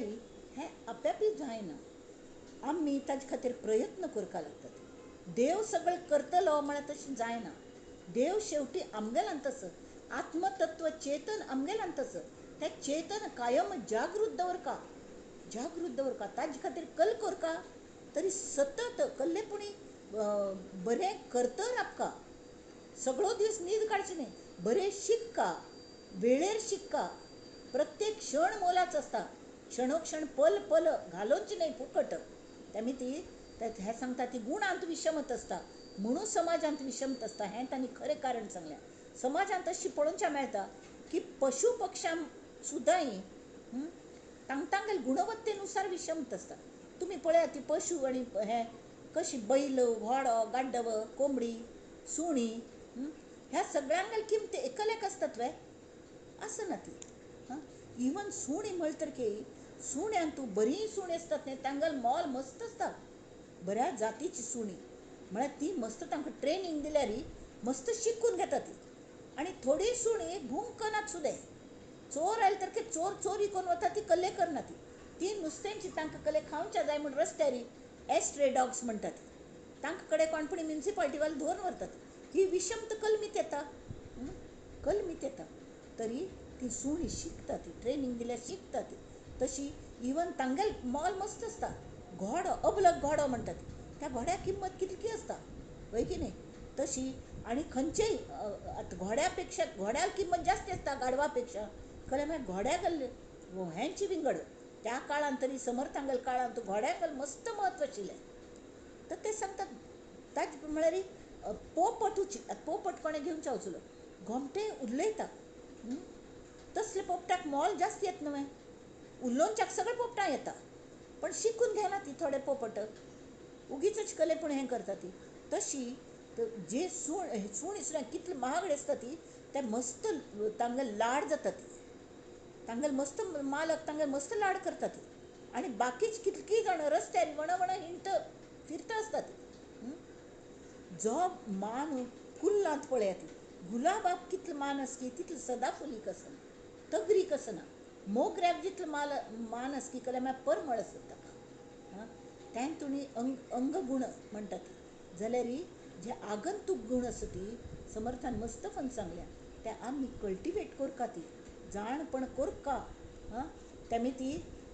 हें आप्यापी जायना, आमी ताजे खातीर प्रयत्न करपाक लागतात. देव सगळें करतलो म्हळ्यार तशें जायना. देव शेवटी आमगेल्यान तसो आत्मतत्व चेतन आमगेल्यान तसो तें चेतन कायम जागृत दवरका, जागृत दवरका, ताजे खातीर कल करका, तरी सतत कल्ले पुणी बरें करत राबका, सगळो दीस न्हीद काडची न्ही, बरें शिकका, वेळेर शिकका. प्रत्येक क्षण मोलाचो आसता, क्षणोक्षण पल पल घालोवची न्हय फुकट. तेमी ती हें सांगता ती गुणांत विशमत आसता म्हणून समाजांत विशमत आसता. हें तांणी खरें कारण सांगलें. समाजांत अशी पळोवच्या मेळटा की पशु पक्षांक सुद्दां तांगेल गुणवत्तेनुसार विशमत आसता. तुमी पळयात ती पशु आनी हें कशी बैल, घोडो, गाड्डव, कोंबडी, सुणी ह्या सगळ्यांगेल किमती एकलेक आसतात वे आसना ती. हां, इवन सुणी म्हळ्यार तर की सुण्यांत तूं बरीं सुणी आसतात न्ही, तांगेल मोल मस्त आसता. बऱ्या जातीची सुणी म्हळ्यार ती मस्त तांकां ट्रेनींग दिल्यार मस्त शिकून घेता ती. आनी थोडी सुणी भुंकनात सुद्दां, चोर आयले तर चोर चोरी करून वता, ती कल्ले करना ती. ती नुस्त्यांची तांकां कले खावच्या जाय म्हूण रस्त्यार एस्ट्रे डॉग्स म्हणटात ती, तांकां कडेन कोणपणी म्युनिसिपालिटीवाले धरून व्हरतात. ही विशमत कलमीत येता, कलमीत येता. तरी ती सुणी शिकता, ती ट्रेनींग दिल्यार शिकता ती. तशी इवन तांगेल मोल मस्त आसता. घोडो, अबलक घोडो म्हणटात, त्या घोड्याक किंमत कितली आसता हय की न्ही. तशी आनी खंयचेय आतां घोड्या पेक्षा घोड्याक किंमत जास्त आसता गाडवा पेक्षा. खरें म्हळ्यार घोड्याक हेंची विंगड त्या काळांत तरी समर्थांगेल काळांत घोड्याक मस्त म्हत्व आशिल्लें. तर ते सांगतात ताजे म्हळ्यार पोपटूची, पोपट कोणें घेवचे वचलो गोमटे उलयता तसले पोपटाक मोल जास्त येत न्हय, उलोवच्याक सगळे पोपटां येता, पण शिकून घेना ती थोडे पोपट उगीच कले पूण हें करता ती. तशी जे सूण सूण सुद्दां कितले महागडे आसता ती, ते मस्त तांगेल लाड जाता ती, तांगेल मस्त मालक तांगेल मस्त लाड करता ती. आनी बाकीच कितकी जाणां रस्त्यार वण वण हिंडत फिरता आसता ती. जो मान फुल्लांत पळयात ती गुलाबाक कितलो मान आसकी तितलो सदाफुलीक आसना, तगरीक आसना. मोगऱ्याक जितलो मान आसकी कल्यार मागीर परमळ आसता ताका. हां, तें तुणी अंगगुण म्हणटात. जाल्यार जे आगंतूक गुण आसा ती समर्थान मस्त फन सांगल्या, ते आमी कल्टिवेट करका, ती जाणपण करका. हां, तेमी ती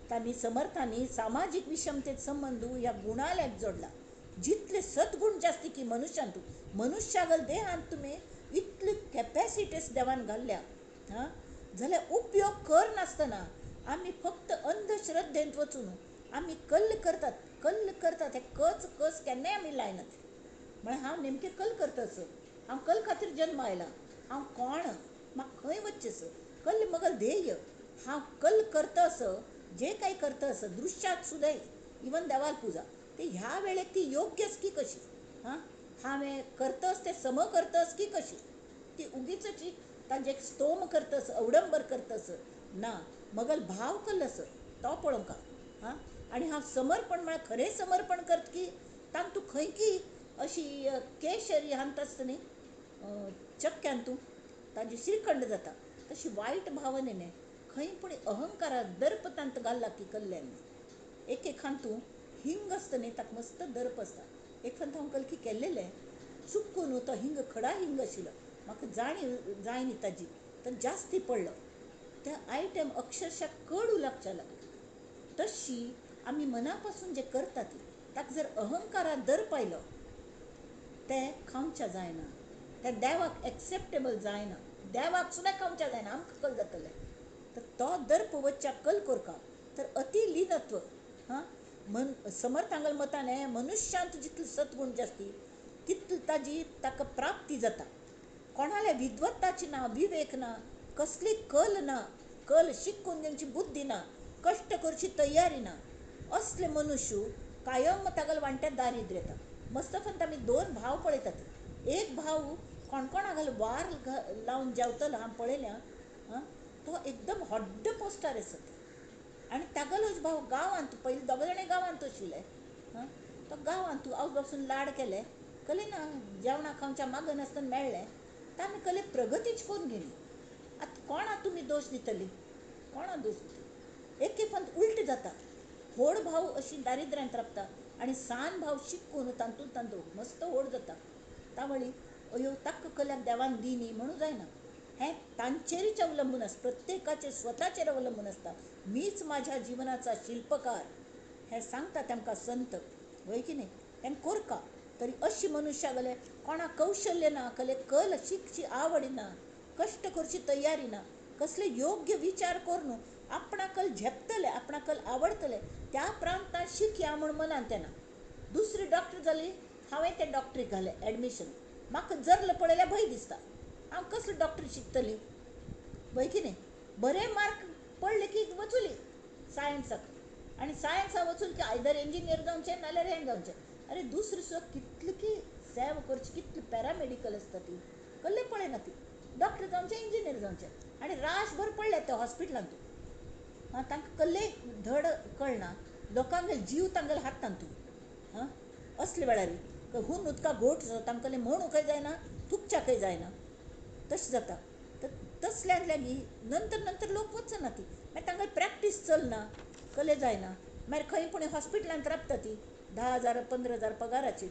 तांणी समर्थांनी सामाजीक विशमतेत संबंद ह्या गुणाल्याक जोडला. जितले सद्गुण जास्ती की मनुष्यांतू मनुष्यागल देहांत तुमी इतली कॅपॅसिटीज देवान घाल्ल्या. हां, जाल्यार उपयोग कर नासतना आमी फक्त अंधश्रद्धेंत वचून आमी कल्ल करतात, कल्ल करतात. हे कच कस केन्नाय आमी लायनात. म्हळ्यार हांव नेमकें कल करता असो, हांव कल खातीर जन्म आयला, हांव कोण, म्हाका खंय वचचें, कल मगल ध्येय, हांव कल करता असं जे काय करता असं दृश्यात सुद्दां इवन देवाल पुजा ते ह्या वेळेक ती योग्यच की कशी, हां हांवें करतस तें सम करतस की कशी, ती उगीच अशी तांचे स्तोम करतस अवडंबर करतस ना, मगल भाव कल असो तो पळोवंक. हां आनी हांव समर्पण म्हळ्यार खरें समर्पण करत की तांतू खंय की अशी केशरी हांत आसता न्ही चक्क्यान तूं ताजी श्रीखंड जाता तशी वायट भावनेने खंय पूण अहंकाराक दर्प तांत घालला की कल्ल्यान. एक एक हातूं हिंग आसता न्ही ताका मस्त दर्प आसता. एक फावट हांव कलकी केल्लेलें चुकून तो हिंग खडा हिंग आशिल्लो, म्हाका जाणीव जायनी ताजी, तर जास्ती पडलो ते आयटम अक्षरशः कडू लागच्या लागले. तशी आमी मना पासून जे करता ती ताका जर अहंकाराक दर्प आयलो तें खावच्या जायना, तें देवाक एक्सेप्टेबल जायना, देवाक सुद्दां खावच्या जायना, आमकां कल जातलें. तर तो दर्प वच्च्या कल कोरका तर अति लिनत्व. हां मन समर्थांगल मतान हें मनुष्यांत जितले सद्गुण जास्ती तितली ताजी ताका प्राप्ती जाता. कोणाले विद्वत्ताची ना, विवेक ना, कसली कल ना, कल शिकून तेंची बुद्धी ना, कश्ट करची तयारी ना, असले मनुष्य कायम तागल वांट्या दारिद्र्य येता. मस्त फक्त आमी दोन भाव पळयतात. एक भाव कोण कोणा घाल वार लावन जेवतलो हांव पळयल्या, तो एकदम व्हड्ड पोस्टार आसत. आनी तागेलोच भाव गांवांत, पयलीं दोग जाणां गांवांत आशिल्ले, तो गांवांत आवय बापून लाड केले, कले ना जेवणा खावच्या मागनासतना मेळ्ळें, ताणें कले प्रगतीच करून घेली. आतां कोणा तुमी दोश दितली, कोणा दोश दितली? एक एक फावट उल्ट जाता, व्हड भाव अशी दारिद्र्यांत राबता आनी सान भाव शिकून तातूंत तातूंत मस्त व्हड जाता. तावळी अयो ताका कल्याक देवान दी न्ही म्हणूं जायना. हें तांचेरूच अवलंबून आसता, प्रत्येकाचेर स्वताचेर अवलंबून आसता. मीच माझ्या जिवनाचा शिल्पकार हें सांगता तांकां संत, वय की न्ही? तें कोरका तरी अशी मनुष्या जाल्यार कोणाक कौशल्य ना, कले कल शिकची आवड ना, कश्ट करची तयारी ना, कसले योग्य विचार करून आपणा कल झेपतले, आपणा कल आवडतले त्या प्रांतांत शिकया म्हूण मनांत येना. दुसरी डॉक्टर जाली, हांवें ते डॉक्टरीक घालें एडमिशन, म्हाका जरलें पळयल्यार भंय दिसता, हांव कसली डॉक्टरी शिकतली, भंय की न्ही? बरे मार्क पडले की वचुली सायन्साक, आनी सायन्साक वचून की आयदर इंजिनियर जावचें नाल्यार हें जावचें. अरे दुसरी सुद्दां कितली की सेवा करची, कितली पॅरामेडिकल आसता ती कसलें पळयना ती, डॉक्टर जावचें इंजिनियर जावचें. आनी राशभर पडले ते हॉस्पिटलांत, आं तांकां कसलें धड कळना, लोकांगेर जीव तांगेले हातांत. आं असले वेळार हून उदका घोट तांकां म्हणूंकय जायना, थुकच्याकय जायना, तशें जाता. तर तसल्यांक लागीं नंतर नंतर लोक वचना ती, मागीर तांकां प्रॅक्टीस चलना, कले जायना, मागीर खंय पूण हॉस्पिटलांत राबता ती 10,000 15,000 पगाराचेर,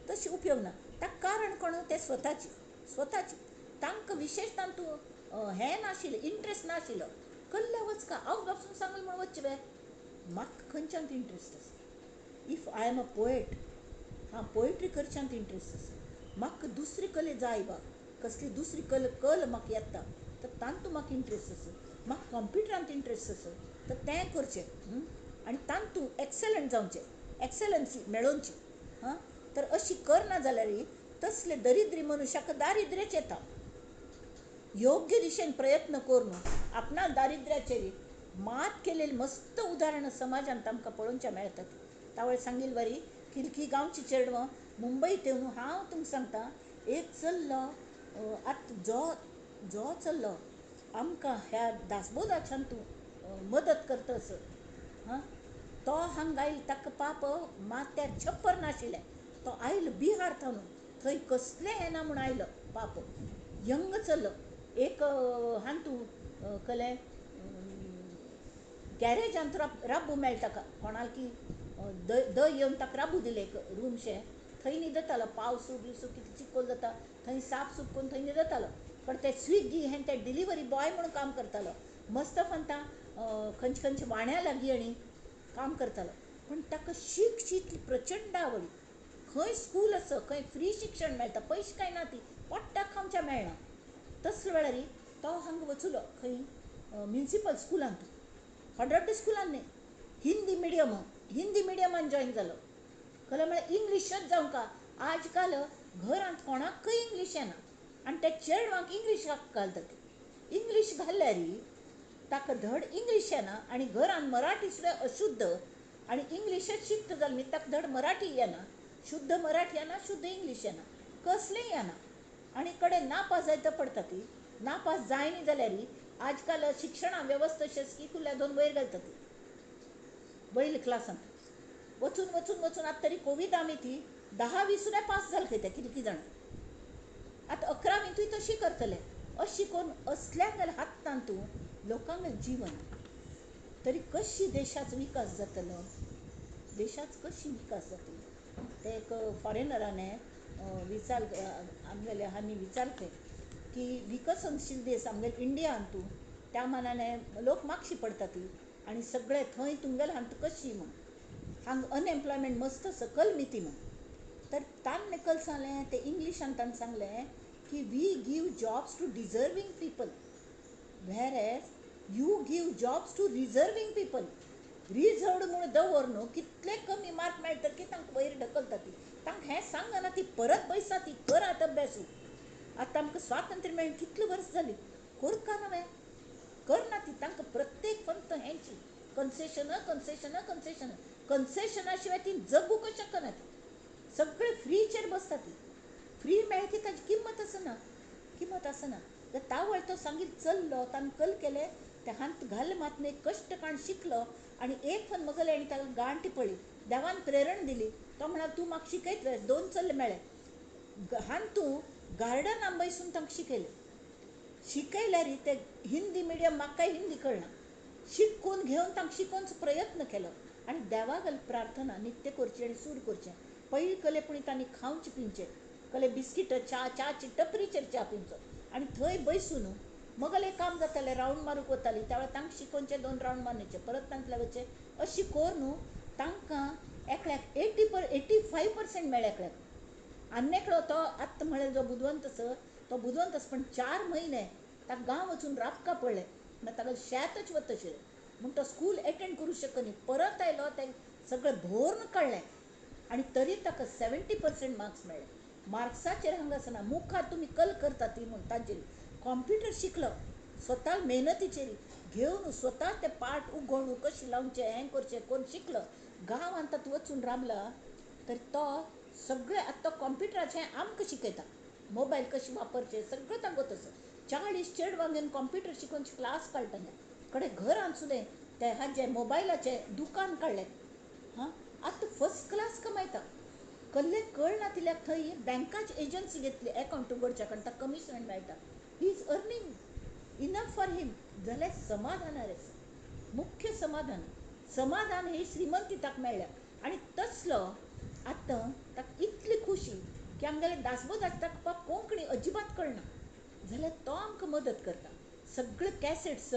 तशें उपयोग ना. ताका कारण कोण? ते स्वताची स्वताची तांकां विशेश तांतूं हें नाशिल्लें, इंट्रस्ट नाशिल्लो. कल्ल्या वचका आवय बापून सांगलें म्हूण वचचें बे, म्हाका खंयच्यांत इंट्रस्ट आसा. If I am a poet, हांव पोएट्री करच्यांत इंट्रस्ट आसा, म्हाका दुसरी कले जाय बा, कसली दुसरी कल कल म्हाका येता तर तातूंत म्हाका इंट्रस्ट आसा, म्हाका कॉम्प्युटरांत इंट्रस्ट आसा तर तें करचें आनी तातूंत एक्सलंट जावचें, एक्सलन्सी मेळोवची. हां तर अशी करना जाल्यार तसले दरिद्री मनुष्याक दारिद्र्यच येता. योग्य दिशेन प्रयत्न करून आपणा दारिद्र्याचेर मात केलेली मस्त उदाहरणां समाजांत आमकां पळोवच्या मेळटात. तावळ सांगील वरी खिलकी गांवची चेडवां मुंबयत येवन, हांव तुमकां सांगता, एक चल्लो आतां जो जो चल्लो आमकां ह्या दासबोधाच्यान तूं मदत करतस, हां तो हांगा आयल, ताका पाप माथ्यार छप्पर नाशिल्लें, तो आयलो बिहार थावन, थंय कसलें हें ना म्हूण आयलो पाप, यंग चल्लो. एक हातूं कलें गॅरेजांत राबू मेळटा कोणाक की दय येवन ताका राबू दिलें एक रूमशें, थंय न्हिदतालो. पावस बिवसू कितलो चिकोल जाता थंय साफ सूफ करून थंय न्हिदतालो. पण ते स्विगी हें ते डिलिव्हरी बॉय म्हणून काम करतालो. मस्त फंता खंयचे खंयचे वाण्या लागीं आनी काम करतालो. पण ताका शिकची इतली प्रचंड आवडी. खंय स्कूल आसा, खंय फ्री शिक्षण मेळटा, पयशे कांय ना, ती पोट्टाक खावच्या मेळना. तसले वेळार तो हांगा वचुलो खंय म्युनिसिपल स्कुलांत, हॉड्रड स्कुलान न्ही, हिंदी मिडियम, हिंदी मिडियमान जॉयन जालो. खरें म्हळ्यार इंग्लिशच जावंका. आजकाल घरांत कोणाकय इंग्लीश येना. आनी त्या चेडवांक इंग्लीश घालता ती. इंग्लीश घाल्यार ताका धड इंग्लीश येना आनी घरान मराठी सुद्दां अशुद्ध आनी इंग्लीशच शिकता जाल्यार ताका धड मराठी येना, शुद्ध मराठी येना, शुद्ध इंग्लीश येना, कसलेंय येना आनी कडेन नापास जायत पडटा ती. नापास जायना जाल्यार आजकाल शिक्षणा वेवस्था अशी आसा की कुल्या दोन वयर घालता ती वयल्या क्लासांत वचून वचून वचून. आतां तरी कोविड आमी ती 10वी सुद्दां पास जाल खंय ते कितें कितें जाण. आतां 11वींतूय तशी करतले. अशी करून असल्यांक हातान तूं लोकांक जीवन तरी कशी देशाचो विकास जातलो, देशाचो कशी विकास जातलो. ते एक फॉरेनराने विचार आमगेले हांणी विचारले की विकसनशील देश आमगेले इंडियान तूं त्या मानाने लोक मागशी पडटा ती आनी सगळे थंय तुमगेले हांगा कशी म्हूण हांगा अनएम्प्लॉयमेंट मस्त सकल मिती म्हूण. तर तांणे कल सांगलें ते इंग्लिशान ताणें सांगलें की we give jobs to deserving people whereas you give jobs to reserving people. Reserved म्हूण दवर न्हू, कितले कमी मार्क मेळटा की तांकां वयर ढकलता ती. तांकां हें सांगना ती परत बैसा ती करात अभ्यासू. आतां आमकां स्वातंत्र्य मेळून कितले वर्स जाली करका नवें करना ती. तांकां प्रत्येक पंत हेंची कन्सेशन कन्सेशन कन्सेशन कन्सेशना शिवाय ती जगूंक शकना. ती सगळे फ्रीचेर बसता ती. फ्री मेळ्ळी की ताजी किंमत आसना, किंमत आसना. तर तावळ तो सांगीत चल्लो, ताणें कल केलें, ते हात घाल मात न्ही कश्ट काण शिकलो आनी एक फन मगले आनी ताका गांठ पडली. देवान प्रेरण दिली. तो म्हणाल तूं म्हाका शिकयतले. 2 चल्ले मेळ्ळे हान तूं गार्डनान बैसून तांकां शिकयलें. शिकयल्यार ते हिंदी मिडियम म्हाकाय हिंदी कळना, शिकून घेवन तांकां शिकोवचो प्रयत्न केलो आनी देवागल प्रार्थना नित्य करची आनी सूर करचें. पयलीं कले पूण तांणी खावचें पिवचें, कले बिस्कीट च्या च्याची टपरीचेर च्या पिवचो आनी थंय बैसून मगले काम जातालें. रावंड मारूंक वताली त्या वेळार तांकां शिकोवचें, 2 रावंड मारचें, परत तांतल्या वचचें. अशी कर न्हू तांकां एकल्याक 85% मेळ्ळें एकल्याक. आनी एकलो तो आत्तां म्हळ्यार जो बुदवंत आसा तो बुदवंत आसा, पण 4 म्हयने ताका गांव वचून राबका पडलें, मागीर ताका शेतच वता आशिल्लें म्हूण तो स्कूल एटेंड करूं शकना. परत आयलो तें सगळें भरून काडलें आनी तरी ताका 70% मार्क्स मेळ्ळे. मार्क्साचेर हांगा आसना, मुखार तुमी कल करता ती म्हूण तांचेर. कॉम्प्युटर शिकलो स्वता मेहनतीचेर घेवन स्वता ते पाट उगोवन कशें लावचें हें करचें कोण शिकलो. गांवांत आतां वचून राबला तर तो सगळें आतां तो कॉम्प्युटराचें आमकां शिकयता, मोबायल कशें वापरचें सगळें तांकां तसो. 40 चेडवां घेवन कॉम्प्युटर शिकोवन क्लास काडटले कडेन घरांत सुद्दां ते हाजें मोबायलाचें दुकान काडलें. हां आतां फर्स्ट क्लास कमायता. कल्ले कळना तिल्याक थंय बँकाची एजन्सी घेतली एकावंट उगडच्या कारण ताका कमिशन मेळटा. He is earning enough for him. जाल्यार समाधान रे, मुख्य समाधान. समाधान ही श्रीमंती ताका मेळ्ळ्या आनी तसलो आतां ताका इतली खुशी की आमगेले दासबोध आसता ताका कोंकणी अजिबात कळना जाल्यार तो आमकां मदत करता. सगळे कॅसेट्स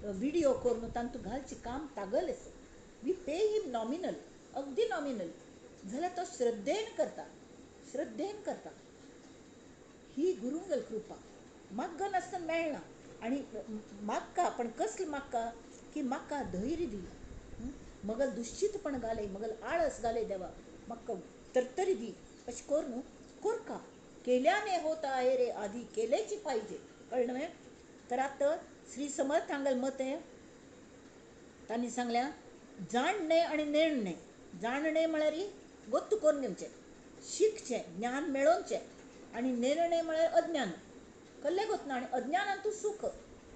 विडियो करून तांतूं घालचें काम तागलें आसा. वी पे हिम नॉमिनल, अगदी नॉमिनल, जाल्यार तो श्रद्धेन करता, श्रद्धेन करता. ही गुरुंगल कृपा मागन नासतना मेळना. आनी मागका पण कसलें मागका की म्हाका धैर्य दी, मगल दुश्चितपण घालय, मगल आळस घालय देवा, म्हाका तरतरी दी. अशें करून कोरका केल्याने होत आहे रे आधी केलेची पाहिजे. कळ्ळें न्हय? तर आतां श्री समर्थ हांगेलें मत हें तांणी सांगल्या जाणणे आनी नेणणे. जाणणे म्हळ्यार गोत्तू करून घेवचें, शिकचें, ज्ञान मेळोवचें आनी नेणणे म्हळ्यार अज्ञान कल्लें गोतना आनी अज्ञानान तूं सूख.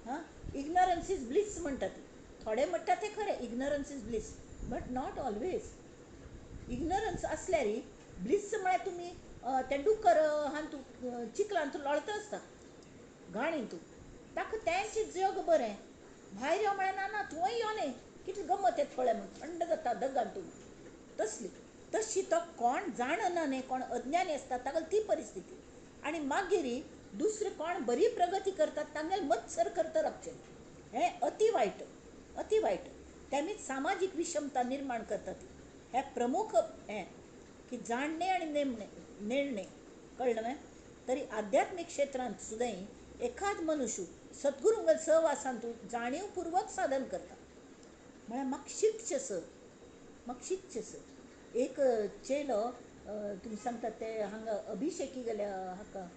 हां, इग्नरन्स is bliss म्हणटा ती. थोडे म्हणटा तें खरें, ignorance is bliss, but not always. Ignorance आसल्यार ब्लीस म्हळ्यार तुमी ते डुकर हांतू चिखलांत लोळता आसता घाणीन तूं, ताका तेंच जग बरें. भायर यो म्हळ्यार ना ना थंय यो न्ही, कितली गमत येता पळय म्हूण थंड जाता दगान तूं. तसली तशी तो कोण जाणना न्ही, कोण अज्ञानी आसता ताका ती परिस्थिती. आनी मागीर दुसरे कोण बरी प्रगती करतात तांगेले मत्सर करता रावचें हें अति वायट, अति वायट. तेमीच सामाजीक विषमता निर्माण करता ती. हें प्रमुख हें की जाणणे आनी नेमणे नेणणे. कळ्ळें न्हय? तरी आध्यात्मीक क्षेत्रांत सुद्दां एखाद मनुष्य सद्गुरुंगल सहवासांतू जाणीवपूर्वक साधन करता. म्हळ्यार म्हाका शिकचें सर, म्हाका शिकचें सर. एक चेलो तुमी सांगतात ते हांगा अभिषेकी गेल्या हाका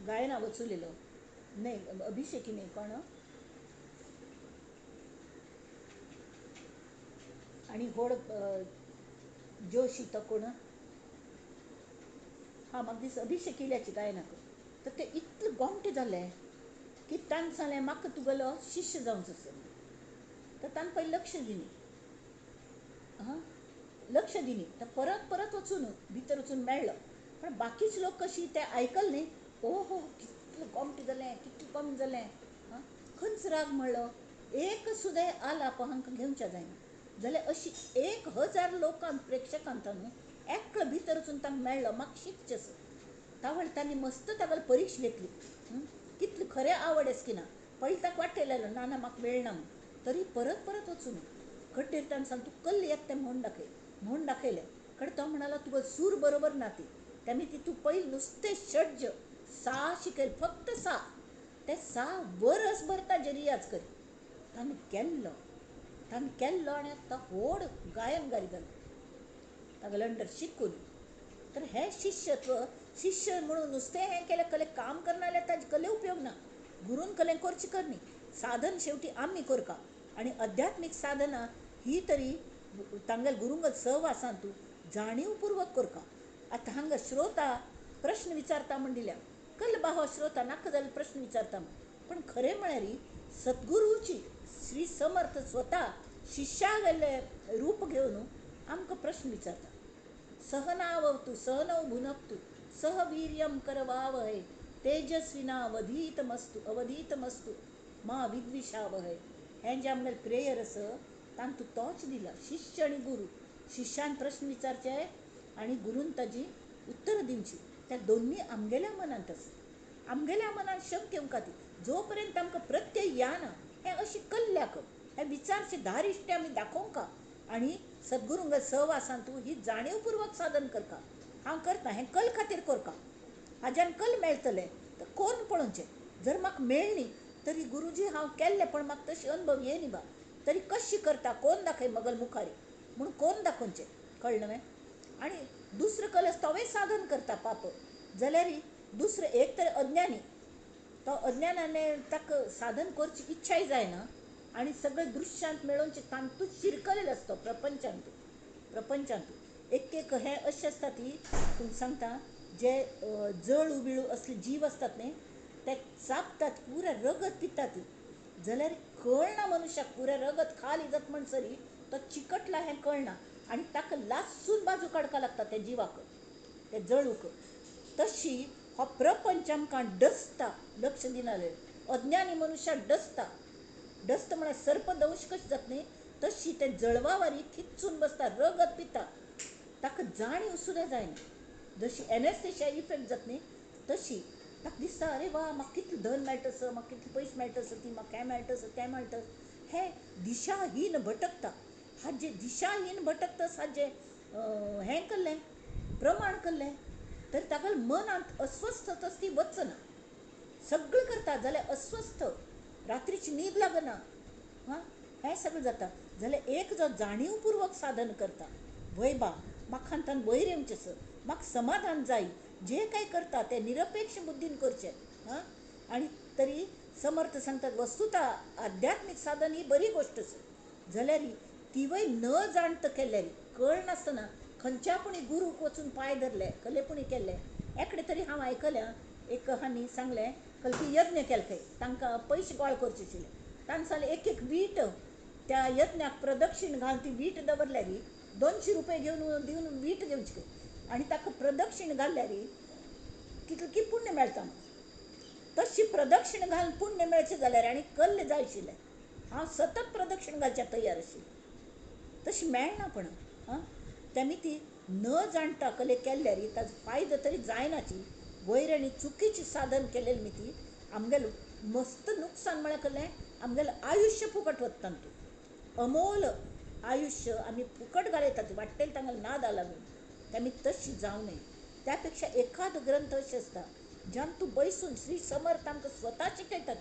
गायना वचुलेलो नाही, अभिषेकी नाही, कोण आणि होड जोशी तो कोण, हां म्हाका दीस अभिषेकिल्याची गायनाक. तर ते इतले गोमटे जाले की तांकां सांगलें म्हाका तुगेलो शिश्य जावचो आसा. तर तांकां पयलीं लक्ष दिली, हां लक्ष दिली. तर परत परत वचून भितर वचून मेळ्ळो, पण बाकीचे लोक कशी ते आयकल न्ही, ओ हो कितलें गोमटें जालें, कितलें गोमटें जालें, हां खंयच राग म्हणलो एक सुद्दां आलाप हांकां घेवच्या जायना. जाल्यार अशी 1000 लोकांक प्रेक्षकांक न्हू एकलो भितर वचून तांकां मेळ्ळो, म्हाका शिकचें आसा. तावळ तांणी मस्त तागेली परीक्षा घेतली, कितली खरें आवड आसा की ना. पयलीं ताका वाटयलेलो ना ना म्हाका वेळ ना म्हूण, तरी परत परत वचून खड्डेर ताणें सांगलें तूं कल्ल येता तें म्हणून दाखय, म्हणून दाखयलें. कडे तो म्हणालो तुका सूर बरोबर ना ती, तेमी ती तूं पयलीं नुस्तें षड्ज सा शिकयल, फक्त सा, ते सा वरस भर ताजेर रियाज करी. ताणें केल्लो, ताणें केल्लो आनी आतां व्हड गायनगारी जालो तागेले अंडर शिकून. तर हें शिष्यत्व, शिष्य म्हणून नुस्तें हें केलें कले काम करना जाल्यार ताजे कले उपयोग ना. गुरून कले करची करणी, साधन शेवटी आमी करका. आनी अध्यात्मीक साधना ही तरी तांगेल गुरुंगल सहवासान तूं जाणीवपूर्वक करका. आतां हांगा श्रोता प्रश्न विचारता म्हण दिल्या, कल बाहो श्रोता नाका जाल्यार प्रश्न विचारता म्हण, पण खरें म्हळ्यार सद्गुरूची श्री समर्थ स्वता शिष्यागेले रूप घेवन आमकां प्रश्न विचारता. सहनावतु सहनौ भुनक्तु सह वीर्यं करवावहै तेजस्विनावधीतमस्तु अवधीतमस्तु मा विद्विषावहै. हें जें आमगेलें प्रेयर आसा तांतूं तोच दिला. शिष्य आनी गुरू, शिष्यान प्रश्न विचारचे आनी गुरून ताजी उत्तरां दिवची. त्या दोन्ही आमगेल्या मनांत आसा. आमगेल्या मनांत शंक येवंक ती जो पर्यंत आमकां प्रत्यय येना, हें अशी कल्ल्याक हे विचारचे धारिश्ट आमी दाखोवंक आनी सद्गुरूंग सहवासान तूं ही जाणीवपूर्वक साधन करका. हांव करता हें कल खातीर करका, हाज्यान कल मेळटलें तर कोण पळोवचें. जर म्हाका मेळ्ळी तरी गुरुजी हांव केल्लें पण म्हाका तशी अनुभव येयनी बा, तरी कशी करता कोण दाखय मगल मुखारी म्हूण कोण दाखोवचें, कळ्ळें न्हय. आनी दुसरो कल तोवें साधन करता पाप, जाल्यार दुसरो एक तर अज्ञानी, तो अज्ञानाने ताका साधन करची इच्छाय जायना आनी सगळें दृश्यांत मेळोवचें तांतूत शिरकलेलो आसता प्रपंचांत. प्रपंचांत एक एक हे अशें आसता ती तुमकां सांगता, जे जळू बिळू असले जीव आसतात न्ही ते चाबतात, पुराय रगत पितात, जाल्यार कळना मनुष्याक पुराय रगत खाली जाता म्हणसरी तो चिकटला हें कळना आनी ताका लासून बाजू काडपाक लागता त्या जिवाक, त्या जळूक. तशी हो प्रपंच आमकां डसता, लक्ष दिना जाल्यार अज्ञानी मनुष्याक डसता. डसता म्हळ्यार सर्पदंश कशें जाता न्ही तशी ते जळवावारी खिच्चून बसता, रगत पिता, ताका जाणीव सुद्दां जायना. जशी एनेस्थेशिया इफेक्ट जाता न्ही तशी ताका दिसता अरे वा म्हाका कितलें धन मेळटा आसा, म्हाका कितले पयशे मेळटा आसा, ती म्हाका हें मेळटा आसा तें मेळटा आसा. हें दिशाहीन भटकता. हाजें दिशाहीन भटकता हाजें हें केल्लें प्रमाण केल्लें तर ताका मनांत अस्वस्थता ती वचना. सगळें करता जाल्यार अस्वस्थ, रात्रीची न्हीद लागना, हां हें सगळें जाता. जाल्यार एक जो जाणीवपूर्वक साधन करता, वय बा म्हाका हातूंत वयर येवचें आसा, म्हाका समाधान जाय, जे काय करता तें निरपेक्ष बुद्दीन करचें. हां आनी तरी समर्थ सांगतात वस्तुता आध्यात्मीक साधन ही बरी गोश्ट आसा, जाल्यार तिवय न जाणता केल्यार कळनासतना खंयच्या पुणी गुरूक वचून पांय धरले, कले पुणी केल्ले. एकडे तरी हांव आयकल्या एक हांणी सांगलें कल्की यज्ञ केले खंय, तांकां पयशे गोळ करचे आशिल्ले. तांकां सांगलें एक एक वीट त्या यज्ञाक प्रदक्षीण घालून ती वीट दवरल्यार 200 रुपये घेवन दिवन वीट घेवची आनी ताका प्रदक्षीण घालल्यार कितलें की पुण्य मेळटा. तशी प्रदक्षीण घालून पुण्य मेळचें जाल्यार आनी कल्ल जाय आशिल्लें. हांव सतत प्रदक्षीण घालच्या तयार आशिल्लें, तशी मेळना पण. हां तेमी ती न जाणता कले केल्यार ताजो फायदो तरी जायनाची. वयर आनी चुकीची साधन केलेली मी ती आमगेलें मस्त नुकसान म्हळ्यार कसलें, आमगेलें आयुश्य फुकट वता तातूंत. अमोल आयुश्य आमी फुकट घालयतात, वाडटेलें तांगेलें नादा लागून. तेमी तशी जावं नये. त्या पेक्षा एखादो ग्रंथ अशें आसता ज्यान तूं बैसून श्री समर्थ आमकां स्वता शिकयतात.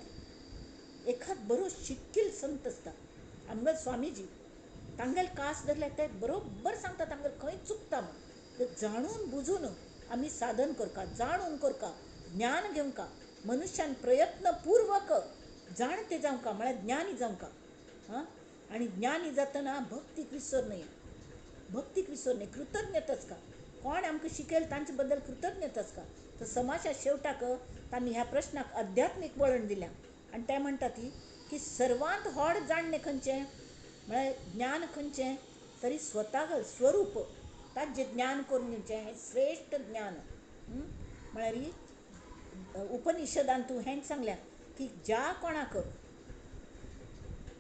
एखाद बरो शिक्कील संत आसता आमगेलो स्वामीजी, तांगेले कास धरल्यार ते बरोबर सांगतात आमगेलें खंय चुकता म्हूण. ते जाणून बुजून आमी साधन करका, जाणून करका, ज्ञान घेवंका, मनुष्यान प्रयत्नपूर्वक जाणते जावंका म्हळ्यार ज्ञानी जावंका. हां, आनी ज्ञानी जातना भक्तीक विसर न्हय, भक्तीक विसर न्हय, कृतज्ञताच का. कोण आमकां शिकयल तांचे बद्दल कृतज्ञताच का. तर समाजा शेवटाक तांणी ह्या प्रश्नाक अध्यात्मीक वळण दिल्या आनी ते म्हणटा ती की सर्वांत व्हड जाणणें खंयचें म्हळ्यार ज्ञान खंयचें तरी स्वताक स्वरूप ताजें ज्ञान करून घेवचें हें श्रेश्ठ ज्ञान. म्हळ्यार उपनिषदान तूं हेंच सांगल्या की ज्या कोणाक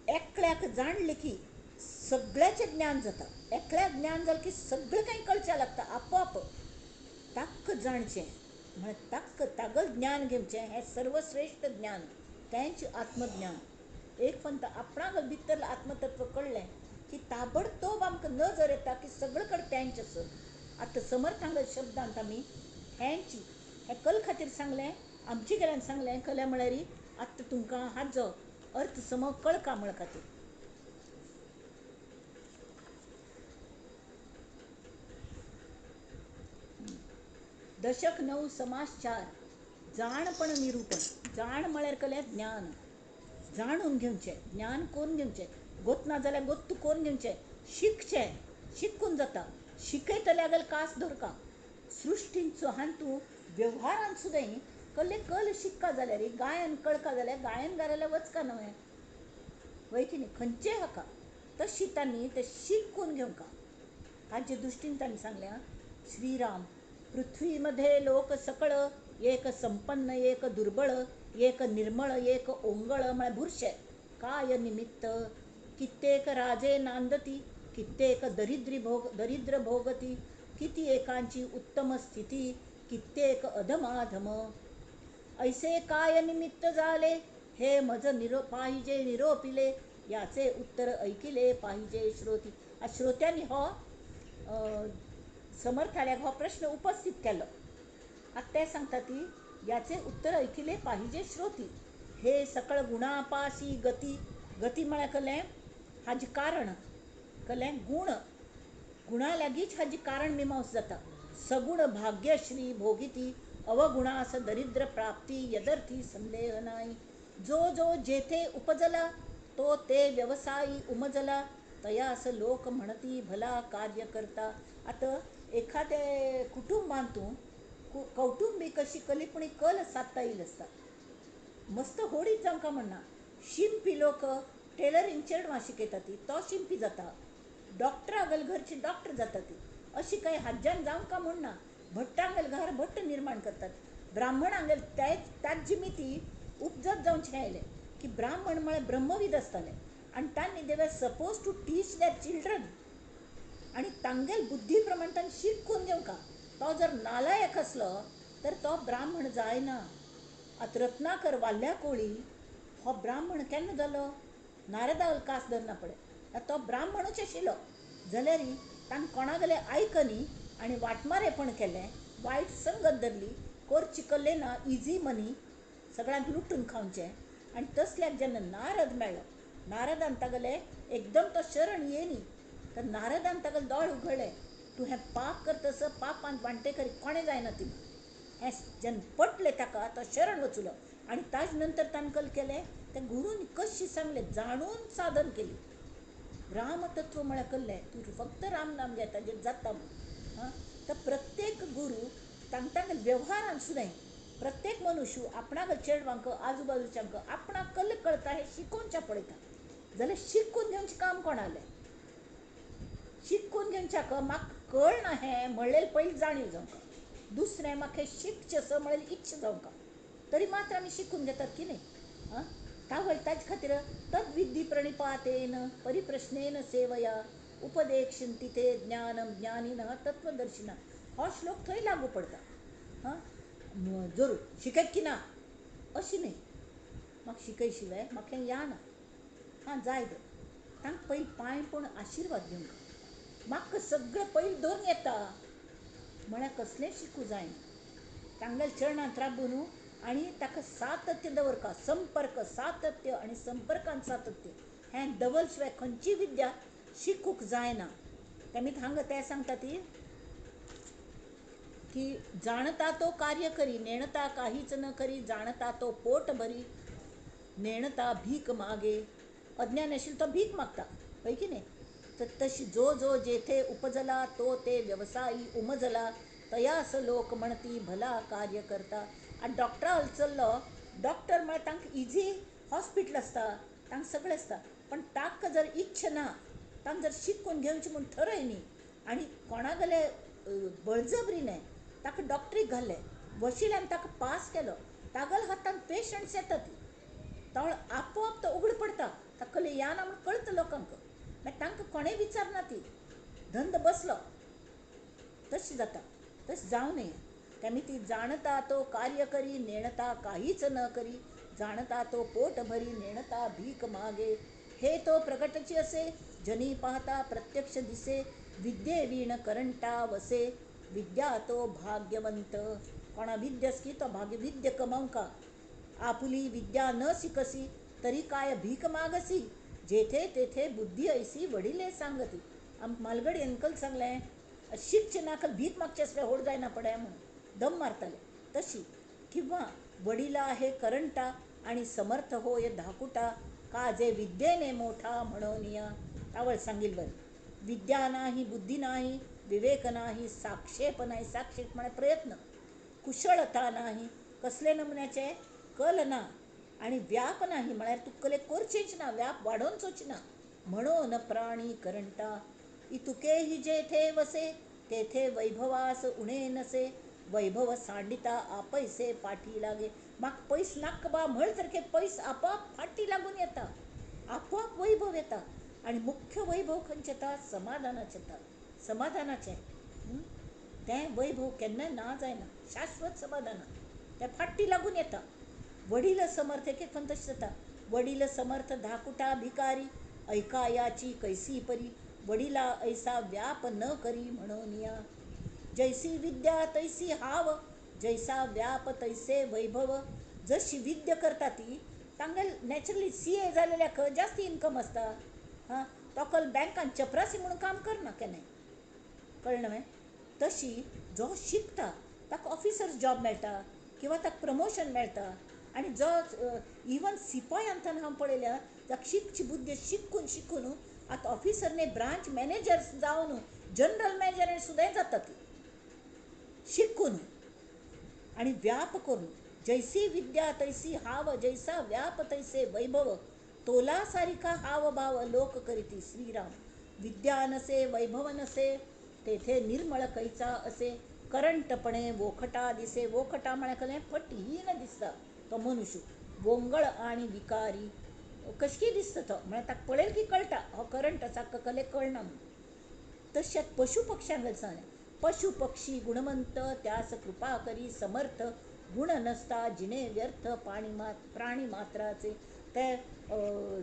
एकल्याक जाणलें की सगळ्याचें ज्ञान जाता, एकल्याक ज्ञान जालें की सगळें कांय कळचें लागता आपोआप. ताक्क जाणचें म्हळ्यार ताक्क तागल ज्ञान घेवचें हें सर्वश्रेश्ठ ज्ञान, तेंच आत्मज्ञान. एक फक्त आपणाक भितर आत्मतत्व कळ्ळें की ताबडतोब आमकां नजर येता की सगळे कडेन तेंच आसा. आतां समर्थांग शब्दांत आमी हेंच हें कल खातीर सांगलें, आमचे गेल्यान सांगलें कल्या म्हळ्यार आतां तुमकां हाजो अर्थ सम कळका म्हळ खातीर. दशक 9 समास 4 जाणपण निरूपण. जाण म्हळ्यार कल्या ज्ञान, जाणून घेवचें, ज्ञान करून घेवचें, गोत ना जाल्यार गोत्तू करून घेवचें, शिकचें, शिकून जाता, शिकयतल्या गल कास धरका. सृश्टींचो हांतू व्यवहारान सुद्दां कल्ले कल शिक्का जाल्यार गायन कळका जाल्यार गायन घारायला वचका न्हय वय की न्ही, खंयचेय हाका तशी तांणी तें शिकून घेवंका. हाजे दृश्टीन तांणी सांगल्या श्रीराम पृथ्वीमध्ये लोक सकळ एक संपन्न एक दुर्बळ एक निर्मळ एक ओंगळ म्हळ्यार बुरशे काय निमित्त कित्येक राजे नांदती कित्येक दरिद्र भोगती किती एकांची उत्तम स्थिती कित्येक अधमाधम ऐसे काय निमित्त झाले हे मज पाहिजे निरोपिले याचे उत्तर ऐकिले पाहिजे श्रोती. श्रोत्यांनी हो समर्थाल्याक हो प्रश्न उपस्थित केलो. आतां ते सांगता ती याचे उत्तर ऐकिले पाहिजे श्रोती. हे सकळ गुणापासी गती, गती म्हळ्यार कलें हाजें कारण, कलें गुण, गुणा लागींच हाजी कारण मिमांस जाता. सगुण भाग्यश्री भोगिती अवगुणास दरिद्र प्राप्ती यदर्थी संदेह नाही. जो जो जेथे उपजला तो ते व्यवसायी उमजला तयास लोक म्हणती भला कार्य करता. आतां एखाद्या कुटुंबांतून कौटुंबीक अशी कलीपणी कल सादता येईल आसता. मस्त होडीत जावंका म्हणना, शिंपी लोक टेलरींग चेडवां शिकयता ती, तो शिंपी जाता, डॉक्टरागल घरची डॉक्टर जाता ती, अशी कांय हाज्यान जावंका म्हणना. भट्टांगेल घर भट्ट निर्माण करतात, ब्राह्मणांगेल ताजी मिती उपजत जावचें आयलें की ब्राह्मण म्हळ्यार ब्रह्मवीद आसताले आनी तांणी they were suppose to teach their children आनी तांगेल बुद्धी प्रमाण तांणी शिकून घेवंका. तो जर नालायक आसलो तर तो ब्राह्मण जायना. आतां रत्नाकर वाल्या कोळी हो ब्राह्मण केन्ना जालो? नारदाल कास धरना पडे तो ब्राह्मणूच आशिल्लो जाल्यार तांकां कोणागेलें आयकनी आनी वाटमारेपण केलें, वायट संगत धरली, कोरची कल्ले ना इजी मनी सगळ्यांक लुटून खावचें. आनी तसल्याक जेन्ना नारद मेळ्ळो, नारदान तागेले एकदम तो शरण येनी तर नारदान तागेले दोळे उगडले, तूं हें पाप करतस, पापांत वांटेकरी कोणें जायना ती. हें जेन्ना पटलें ताका तो शरण वचलो आनी ताजे नंतर तांकां केलें तें गुरून कशी सांगलें जाणून साधन केली. रामतत्व म्हळ्यार कल्लें तूं फक्त राम नाम घेता जें जाता म्हूण. हां, तर प्रत्येक गुरू तांकां व्यवहारान सुद्दां प्रत्येक मनुष्य आपणाक चेडवांक आजूबाजूच्यांक आपणाक कल्ल कळटा हें शिकोवचें पळयता. जाल्यार शिकून घेवचें काम कोणालें? शिकून घेवच्याक म्हाका कळना हें म्हणलें पयलीं जाणीव जावंक, दुसरें म्हाका हें शिकचें असो म्हणलें इच्छा जावंक, तरी मात्र आमी शिकून घेतात की न्ही. आं, ताजे खातीर तद्विद्धी प्रणिपातेन परिप्रश्नेन सेवया उपदेक्षन्ति ते ज्ञानम ज्ञानिनः तत्वदर्शिनः हो श्लोक थंय लागू पडटा. हां, जरूर शिकयत की ना अशी न्ही, म्हाका शिकय शिवाय म्हाका हें या ना, हां जाय तर तांकां पयलीं पांय पडून आशिर्वाद घेवंक, म्हाका सगळें पयलीं धरून येता म्हळ्यार कसलें शिकूं जायना. तांगेल्या चरणांत राबून आनी ताका सातत्य दवरका, संपर्क सातत्य आनी संपर्कान सातत्य हें दवर शिवाय खंयची विद्या शिकूंक जायना. तेमी हांगा तें सांगता ती की जाणता तो कार्य करी, नेणता काहीच न करी, जाणता तो पोट भरी, नेणता भीक मागे. अज्ञान आशिल्लो तो भीक मागता, हय की न्ही? तर तशी जो जो जेथे उपजला तो ते व्यवसायी उमजला, तयास लोक म्हणती भला कार्य करता. आनी डॉक्टरा चल्लो, डॉक्टर म्हळ्यार तांकां इजी हॉस्पिटल आसता, तांकां सगळें आसता, पण तांकां जर इच्छा ना, तांकां जर शिकून घेवचें म्हूण थरय न्ही आनी कोणागेले बळजबरी न्हय ताका डॉक्टरीक घालें, वशिल्यान ताका पास केलो, तागेल्या हातान पेशंट्स येतात, तो आपोआप तो उगड पडटा, ताका कसलें या ना म्हूण कळटा लोकांक, मागीर तांकां कोणें विचारना, ती धंदो बसलो. तशें जाता, तशें जावं नये. तेमी ती जाणता तो कार्य करी, नेणता काहीच न करी, जाणता तो पोट भरी, नेणता भीक मागे. हे तो प्रगटची असे, जनी पाहता प्रत्यक्ष दिसे, विद्ये वीण करंटा वसे, विद्या तो भाग्यवंत. कोणा विद्या की तो भाग्य विद्या कमावंका. आपुली विद्या न शिकसी, तरी काय भीक मागसी, जेथे तेथे बुद्धी ऐसी वडिले सांगती. आम मालगडी अंकल सांगलें, शिकचे ना भीक मागचे आसल्यार होड जायना पडे म्हणून दम मारताले. तशी किंवा वडिला हे करंटा आणि समर्थ होय धाकुटा, का जे विद्येने मोठा म्हणूनिया. तावळ सांगील बरी. विद्या नाही, बुद्धी नाही, विवेक नाही, साक्षेप नाही, साक्षेप म्हळ्यार प्रयत्न, कुशळता नाही, कसले नमुन्याचे कल ना, आनी व्याप नाही म्हळ्यार तूं कले करचेच ना, व्याप वाडोवचोच ना, म्हणून प्राणी करंटा. इतुकेही जेथे वसे, तेथे वैभवास उणे नसे, वैभव सांडिता आपैसे पाठी लागे. म्हाका पयस नाका बा म्हळ सारकें पयस आपोआप फाटी लागून येता, आपोआप वैभव येता. आनी मुख्य वैभव खंयचें येता? समाधानाचें येता, समाधानाचें. तें वैभव केन्नाय ना जायना, शाश्वत समाधान, तें फाटी लागून येता. वडील समर्थ एक एक तशें जाता. वडील समर्थ धाकुटा भिकारी, ऐकायाची कैसी परी, वडिला ऐसा व्याप न करी म्हणूनिया. जैसी विद्या तैसी हाव, जैसा व्याप तैसे वैभव. जशी विद्या करता ती तांगेल नॅचरली सी ए जालेल्याक जास्ती इनकम आसता. हां, तोकल बँकान चपरासी म्हणून काम करना केन्नाय, कळ्ळें न्हय? तशी जो शिकता ताका ऑफिसर्स जॉब मेळटा किंवा ताका प्रमोशन मेळटा. आनी जो इवन सिपाय अंतान हांव पळयल्या, ताका शिकची बुद्धी शिकून शिकून आतां ऑफिसर न्ही ब्रांच मॅनेजर्स जावन जनरल मॅनेजर सुद्दां जाता ती शिकून आनी व्याप करून. जैसी विद्या तैसी हाव, जैसा व्याप तैसे वैभव, तोला सारिका हाव भाव लोक करीती श्रीराम. विद्या नसे वैभव नसे, तेथे निर्मळ कैचा असे, करंटपणे वोखटा दिसे. वोखटा म्हळ्यार कसलें फटहीन दिसता तो मनुष्य, वोंगळ आनी विकारी कशकी दिसता तो, म्हळ्यार ताका पळयल की कळटा हो करंट आसा, कले कळना म्हणून. तशेंच पशु पक्ष्यांक सांगलें, पशु पक्षी गुणवंत त्यास कृपा करी समर्थ, गुण नसता जिणे व्यर्थ प्राणी मात्राचे. ते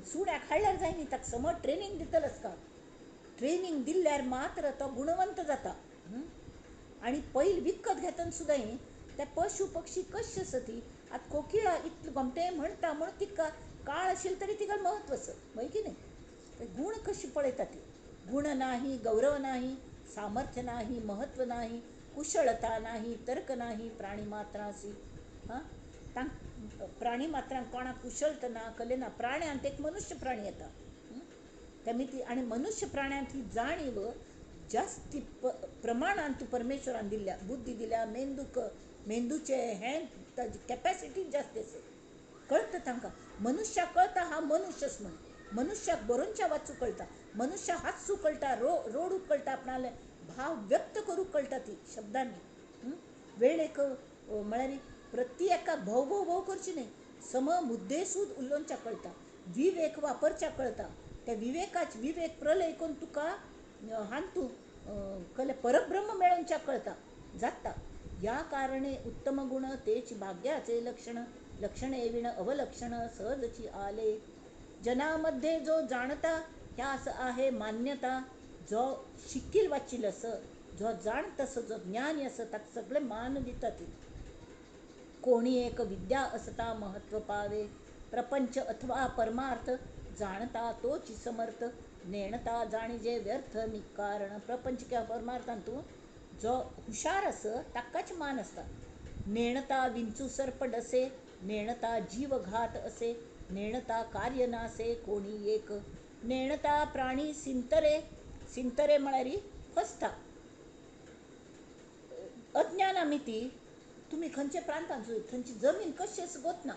सुण्याक हाडल्यार जाय न्ही, ताका समज ट्रेनींग दितलो आसता, ट्रेनींग दिल्यार मात्र तो गुणवंत जाता. आनी पयल विकत घेतना सुद्दां ते पशु पक्षी कशें आसा ती, आतां कोकिळा इतलें गोमटें म्हणटा म्हणून तिका काळ आशिल्लें तरी तिका म्हत्व आसा, हय की न्ही? गुण कशी पळयता ती, गुण नाही, गौरव नाही, सामर्थ्य नाही, महत्व नाही, कुशळता नाही, तर्क नाही, प्राणी मात्रासी. हां, तांक प्राणी मात्रांक कोणाक कुशळता ना, कले ना. प्राण्यांत एक मनुष्य प्राणी येता, तेमी ती आनी मनुष्य प्राण्यांत ही जाणीव जास्ती प्रमाणान तूं परमेश्वरान दिल्या, बुद्धी दिल्या, मेंदूक मेंदूचे हें ताजी कॅपेसिटी जास्त आसा, कळटा तांकां. मनुष्याक कळटा हा मनुष्यच म्हणून, मनुष्याक बरोवच्या वाचूंक कळटा, मनुष्याक हांसूंक कळटा, रोडूंक कळटा, आपणाले भाव व्यक्त करूंक कळटा ती शब्दांनी. वेळेक म्हळ्यार प्रति एका भोव भोव भोव करची न्ही, सम मुद्देसूद उलोवच्याक कळटा, विवेक वापरच्याक कळटा. त्या विवेकाच विवेक प्रलय करून तुका हांतू कले परब्रह्म मेळोवच्याक कळटा जाता. ह्या कारणे उत्तम गुण तेच भाग्याचे लक्षण, लक्षणे विण अवलक्षण सहजची आले. जनामध्ये जो जाणता ह्यास आहे मान्यता. जो शिकील वाचील असं, जो जाणतसो, जो ज्ञानी आसा ताका सगळे मान दितात. कोणी एक विद्या असता महत्व पावे, प्रपंच अथवा परमार्थ जाणता तोच समर्थ, नेणता जाणीजे व्यर्थ निकारण. प्रपंच किंवा परमार्थान तूं जो हुशार आसा ताकाच मान आसता. नेणता विंचू सर्प डसे, नेणता जीवघात असे, नेणता कार्य नासे कोणी एक, नेणता प्राणी सिंतरे. सिंतरे म्हळ्यार फसता. अज्ञाना मिती तुमी खंयच्या प्रांतांत थंयची जमीन कशी आसा गोतना.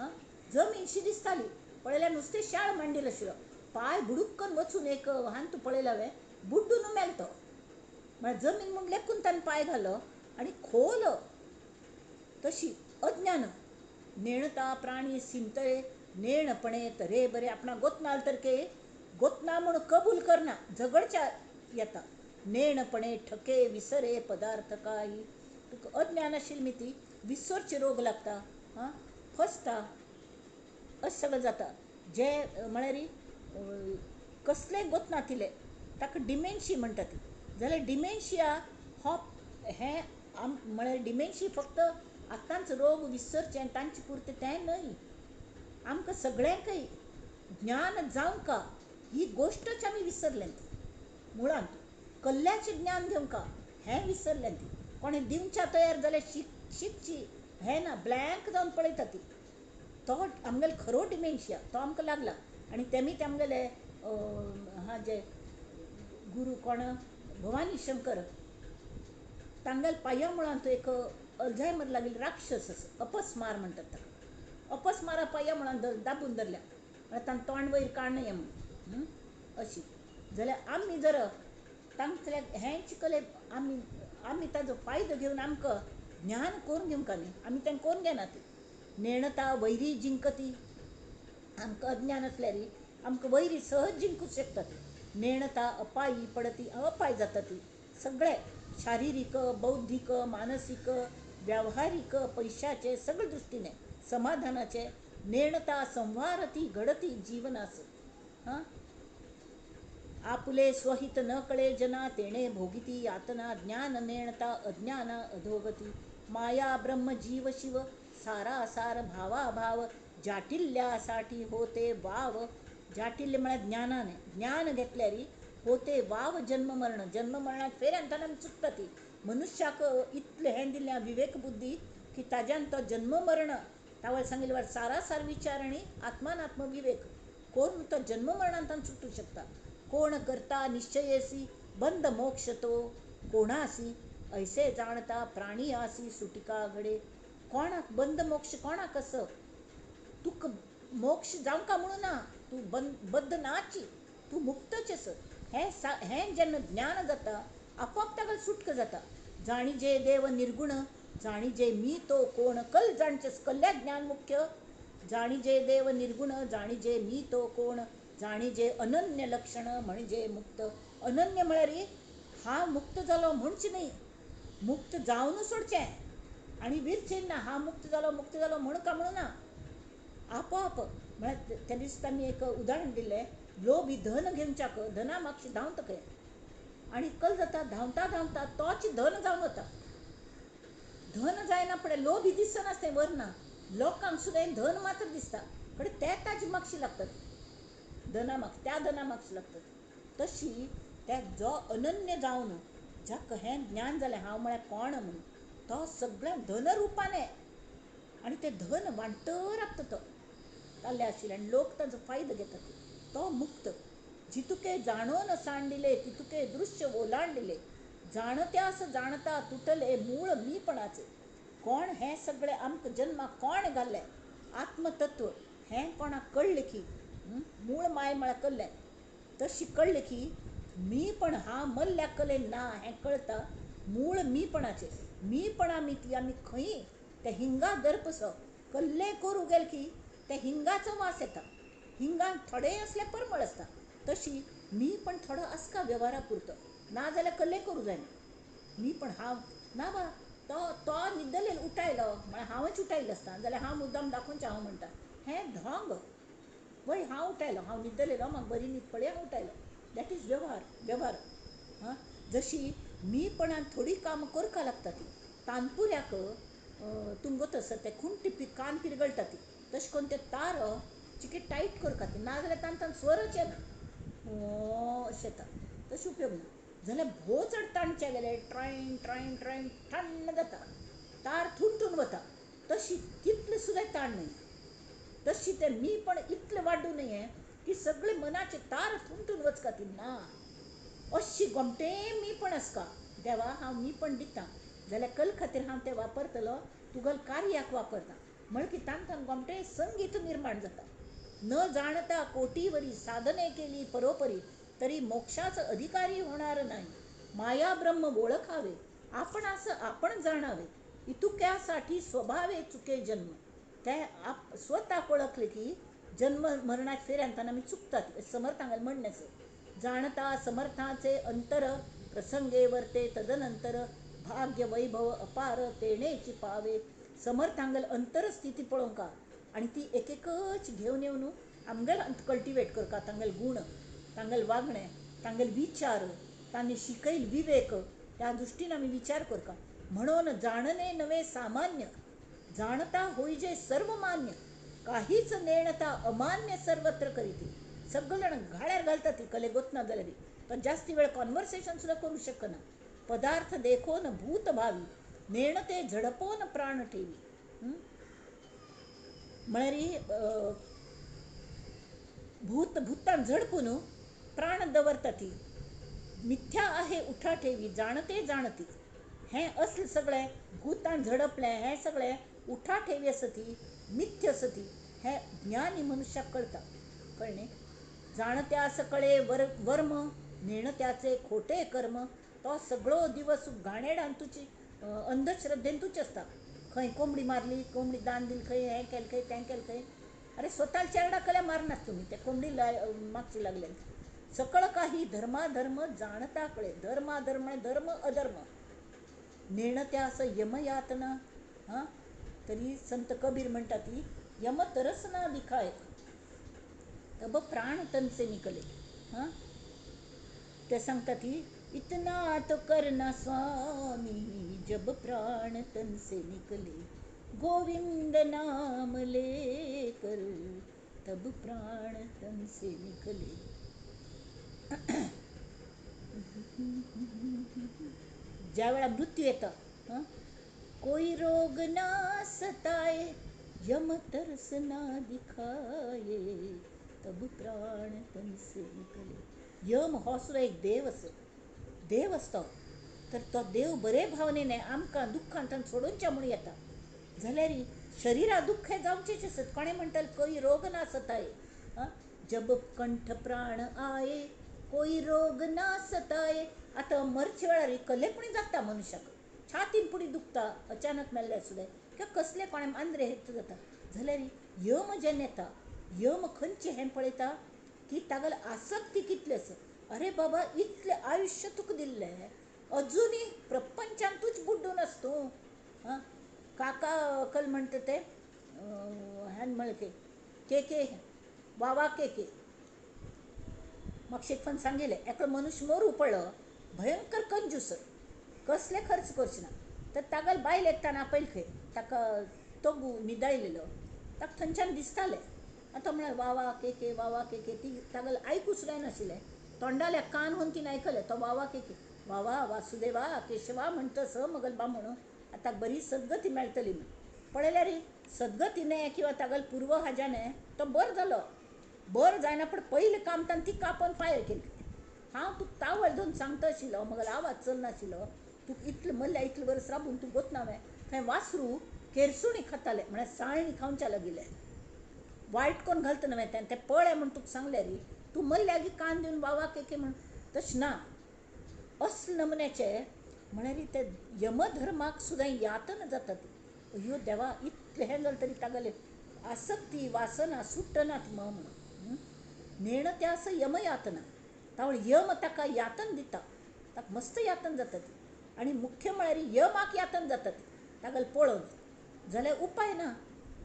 आं, जमीन शी दिसताली पळयल्यार नुस्तें शाळ मांडील आशिल्लो. पांय बुडूक्कन वचून एक हान तूं पळयला हांवें बुड्डून मेलो तो. म्हळ्यार जमीन म्हूण लेखून ताणें पांय घालो आनी खोल. तशी अज्ञान नेणता प्राणी सिंतरे नेणपणे तरे बरे. आपणा गोतना तर के गोतना म्हूण कबूल करना, झगडच्या येता. नेणपणे ठके विसरे पदार्थ काही. तुका अज्ञान आशिल्ली मिती विसरचे रोग लागता. आं, फसता, अशें सगळें जाता. जे म्हळ्यार कसलें गोतना तिलें ताका डिमेन्शिया म्हणटा ती. जाल्यार डिमेन्शिया हो हें म्हळ्यार डिमेन्शिया फक्त आतांच रोग विसरचें आनी तांचे पुरतें तें न्हय, आमकां सगळ्यांकय ज्ञान जावंका ही गोश्टच आमी विसरल्या ती. मुळांत कल्ल्याचें ज्ञान घेवंका हें विसरलें ती. कोणें दिवच्या तयार जाल्यार शिकची हें ना, ब्लँक जावन पळयता ती. तो आमगेलो खरो डिमेन्शिया तो आमकां लागला. आनी तेमी ते आमगेले हा जे गुरू कोण भवानी शंकर तांगेल्या पांया मुळांत एक अल्झायमर लागिल्लो राक्षस आसा, अपस्मार म्हणटात ताका. अपस्मारा पांया मुळांत दाबून धरल्या, म्हळ्यार तांकां तोंड वयर काडनये म्हूण. अशी जाल्यार आमी जर तांतल्या हें चिकलें आमी आमी ताजो फायदो घेवन आमकां ज्ञान करून घेवंक न्ही, आमी तांकां करून घेना ती. नेणता वैरी जिंकती. आमकां अज्ञान आसल्यार आमकां वैरी सहज जिंकूंक शकता ती. नेणता अपायी पडती, अपाय जाता ती. सगळे शारिरीक, बौद्धीक, मानसीक, व्यावहारीक, पयशाचे सगळे दृश्टीने समाधानाचे. नेणता संवारती घडती जीवनास. हां, आपुले स्वहित न कळे जना तेणे भोगिती यातना. ज्ञान नेणता अज्ञान अधोगती. माया ब्रह्म जीव शिव सारा सार भावाभाव जाटिल्यासाठी होते वाव. जाटिल्य म्हळ्यार ज्ञानाने, ज्ञान घेतल्यार होते वाव जन्म मरण. जन्म मरणात फेऱ्यान आमी चुकता ती. मनुष्याक इतलें हें दिलें विवेक बुद्धी की ताज्यान तो जन्म मरण तावळ सांगिल्ले सारासार विचार आनी आत्मानात्म विवेक करून तो जन्म मरणांत सुटूं शकता. कोण करता निश्चयेसी बंद मोक्ष तो कोणासी ऐसे जाणता प्राणी आसी सुटिका घडे. कोणाक बंद मोक्ष कोणाक असो तुका मोक्ष जावंका म्हणून ना, तूं बद्द नाची, तूं मुक्तच आस. हें हें जेन्ना ज्ञान जाता आपोआप ताका सुटका जाता. जाणीजे देव निर्गुण जाणीजे मी तो कोण कल जाणचे कल्ल्या ज्ञान मुख्य. जाणीजे देव निर्गुण जाणीजे मी तो कोण जाणीजे अनन्य लक्षण म्हणजे मुक्त. अनन्य म्हळ्यार हा मुक्त जालो म्हणचे न्ही, मुक्त जावन सोडचें आनी विरचें ना. हा मुक्त जालो मुक्त जालो म्हण का म्हणून ना, आपोआप. म्हळ्यार त्या दिसा तांणी एक उदाहरण दिलें, लोभी धन घेवच्याक धना मागशी धांवता खंय आनी कल जाता धांवता धांवता तोच धन जावन वता. धन जायना फुडें लोभी दिसनासतें वरना, लोकांक सुद्दां धन मात्र दिसता, कडेन ते ताजे मागशी लागतात, धना माग त्या धना मागशी लागतात. तशी त्या जो अनन्य जावन जाका हें ज्ञान जालें हांव म्हळ्यार कोण म्हणून, तो सगळ्या धनरुपाने आनी तें धन वांटर राबता तो ताल्ले आशिल्ले आनी लोक ताजो फायदो घेतात, तो मुक्त. जितुके जाणून सांडिले तितुके दृश्य ओलांडिले, जाणत्यास जाणता तुटले मूळ मीपणाचे. कोण हें सगळें आमकां जन्माक कोण घाल्लें आत्मतत्व हें कोणाक कळ्ळें की मूळ माय म्हळ्यार कळ्ळें, तशी कळ्ळें की मी पण हा मल्ल्या कलेन ना हें कळता. मूळ मीपणाचें मीपणा मिती आमी खंय त्या हिंगा दर्पसो कल्ले करूं गेले की त्या हिंगाचो वास येता. हिंगान थोडें असलें परमळ आसता, तशी मी पण थोडो आसका वेव्हारा पुरतो, ना जाल्यार कल्ले करूं जायना. मी पण हांव ना बा तो तो न्हिदलेलो उठायलो म्हळ्यार हांवच उठायलो आसता जाल्यार हांव मुद्दाम दाखोवचें हांव म्हणटा हें ढोंग. वय हांव उठायलो, हांव न्हिदलेलो, म्हाका बरी न्हीद पळय हांव उठायलो, that is वेव्हार. वेव्हार हां, जशी मीपणान थोडीं कामां करपा लागता ती. तानपुऱ्याक तुमगो आसा तें खुंटी कान पिरगळटा ती, तशें करून ते तार चिके टायट करता ती, ना जाल्यार तांकां स्वरच येना अशें येता, तशें उपयोग ना. जाल्यार भोव चड ताणचें गेलें ट्रायन ट्रायन ट्रायन ठण्ण जाता, तार थुंटून वता. तशी तितलें सुद्दां ताण न्हय, तशी तें मी पण इतलें वाडूं नये की सगळे मनाचे तार थुंटून वच खातीर ना. अशी गोमटें मी पण आसका, देवा हांव मी पण दितां जाल्यार कल खातीर हांव तें वापरतलो, तुगल कार्याक वापरता म्हळ की तांकां गोमटें संगीत निर्माण जाता. न जाणता कोटीवरी साधने केली परोपरी तरी मोक्षाच अधिकारी होणार नाही. माया ब्रह्म ओळखावे आपण असं आपण जाणावे, इतुक्यासाठी स्वभावे चुके जन्म. ते आप स्वतःक ओळखले की जन्म मरणात फेऱ्यांताना आमी चुकतात, समर्थांगेलें म्हणणें. जाणता समर्थाचे अंतर प्रसंगे वर्ते तदनंतर भाग्य वैभव अपार तेणेची पावे. समर्थांगेल अंतरस्थिती पळोवंका आनी ती एक एकच घेवन येवन आमगेल कल्टिवेट करता. तांगेले गूण, तांगेलें वागणें, तांगेले विचार, तांणी शिकयल विवेक, त्या दृश्टीन आमी विचार करता. म्हणून जाणणे नवे सामान्य जाणता होईजे सर्वमान्य, काहीच नेणता अमान्य सर्वत्र करीती. सगळे जाण घाळ्यार घालतात ती कले गोतना जाल्यार तो जास्ती वेळ कॉन्वर्सेशन सुद्दां करूं शकना. पदार्थ देखोन भूत भावी नेणते झडपोन प्राण ठेवी. म्हळ्यार भूत भूतान झडपून प्राण दवरता ती. मिथ्या आहे उठा ठेवी जाणते जाणती. हें असलें सगळें भूतान झडपलें हें सगळें उठा ठेवी आसा ती मिथ्य आसा ती, हें ज्ञानी मनुष्याक कळटा. कळ्ळें? जाणत्या सकळे वर्म नेणत्याचे खोटे कर्म. तो सगळो दिवस घाणेरड्यान तुजी अंधश्रद्धेन तुच आसता. खंय कोंबडी मारली, कोंबडी दान दिली खंय, हें केलें खंय, तें केलें खंय. अरे स्वताला चेरडा कल्या मारनात तुमी ते कोंबडी मागची लागले. सकळ काही धर्माधर्म जाणता कळे. धर्माधर्म धर्म अधर्म नेणत्या असं यमयातना. हां, तरी संत कबीर म्हणटा ती यम तरस ना दिखाय तब प्राण तनसे निकले. हां, ते सांगता ती इतना तो करना स्वामी जब प्राण तन से निकले, गोविंद नाम लेकर तब प्राण तन से निकले. ज्या वेळा मृत्यू येता, कोई रोग ना सताए यम तरस ना दिखाए तब प्राण तन से निकले. यम हो सुद्दां एक देव आसा, देव आसता. तर तो देव बरे भावनेन आमकां दुख्खांतल्यान सोडोवच्या म्हूण येता. जाल्यार शरिरा दुख्ख हें जावचेंच आसत. कोणें म्हणटालें कोई रोग ना सताए जब कंठ प्राण आये कोई रोग ना सताए. आतां मरचे वेळार कलेपणी जाता मनशाक, छातीन पुडी दुखता अचानक मेल्ले सुद्दां किंवा कसले कोणें मांद्रे हें जाता. जाल्यार यम जेन्ना येता, यम खंयचें हें पळयता की तागेली आसक्ती कितली आसा. अरे बाबा इतलें आयुश्य तुका दिल्लें अजुनूय प्रपंचान तूंच बुड्डून आस तूं. आं, काका कल म्हणटा ते ह्यान म्हळें के के वावा के के म्हाका शेफान सांगिल्लें, एकलो मनुष्य मरूं पडलो, भयंकर कंजूस, कसले खर्च करचे ना. तर तागेले बायलेक ताणें आपयलें खंय, ताका तोगू न्हिदायलेलो, ताका थंयच्यान दिसतालें. आतां म्हळ्यार वावा के के वावा के के, ती तागेलें आयकूं सुद्दां येनाशिल्लें, तोंडाल्या कान होवन तिणें आयकलें तो वावा के के वावा वासुदेवा केशवा म्हणटस मगल बामण आतां बरी सद्गती मेळटली म्हण. पळयल्यार सद्गतीने किंवा तागेले पूर्व हाज्याने तो बरो जालो. बरो जायना पण पयलें काम ताणें ती कापोवन फायर केली. हांव तुका तावळ धरून सांगता आशिल्लो, मगेलो आवाज चलनाशिल्लो, तुका इतलें मल्ल्या इतलें वर्स राबून तूं गोतना हांवें. थंय वासरू केरसुणी खातालें, म्हळ्यार साळणी खावच्या लागिल्लें, वायट कोण घालता न्हय तें, तें पळय म्हूण तुका सांगलें रे, तूं मल्ल्यागी कान दिवन वावा के के म्हण. तशें ना, असले नमुन्याचे म्हळ्यार ते यमधर्माक सुद्दां यातना जाता ती. अय्यो देवा, इतलें हें जालें तरी तागेलें आसक्ती वासना सुटनात म्हणून. नेण त्या असं यमयातना, तावळ यम ताका यातन दिता, ताका मस्त यातन जाता ती. आनी मुख्य म्हळ्यार यमाक यातन जाता ती तागेलें पळोवन. जाल्यार उपाय ना,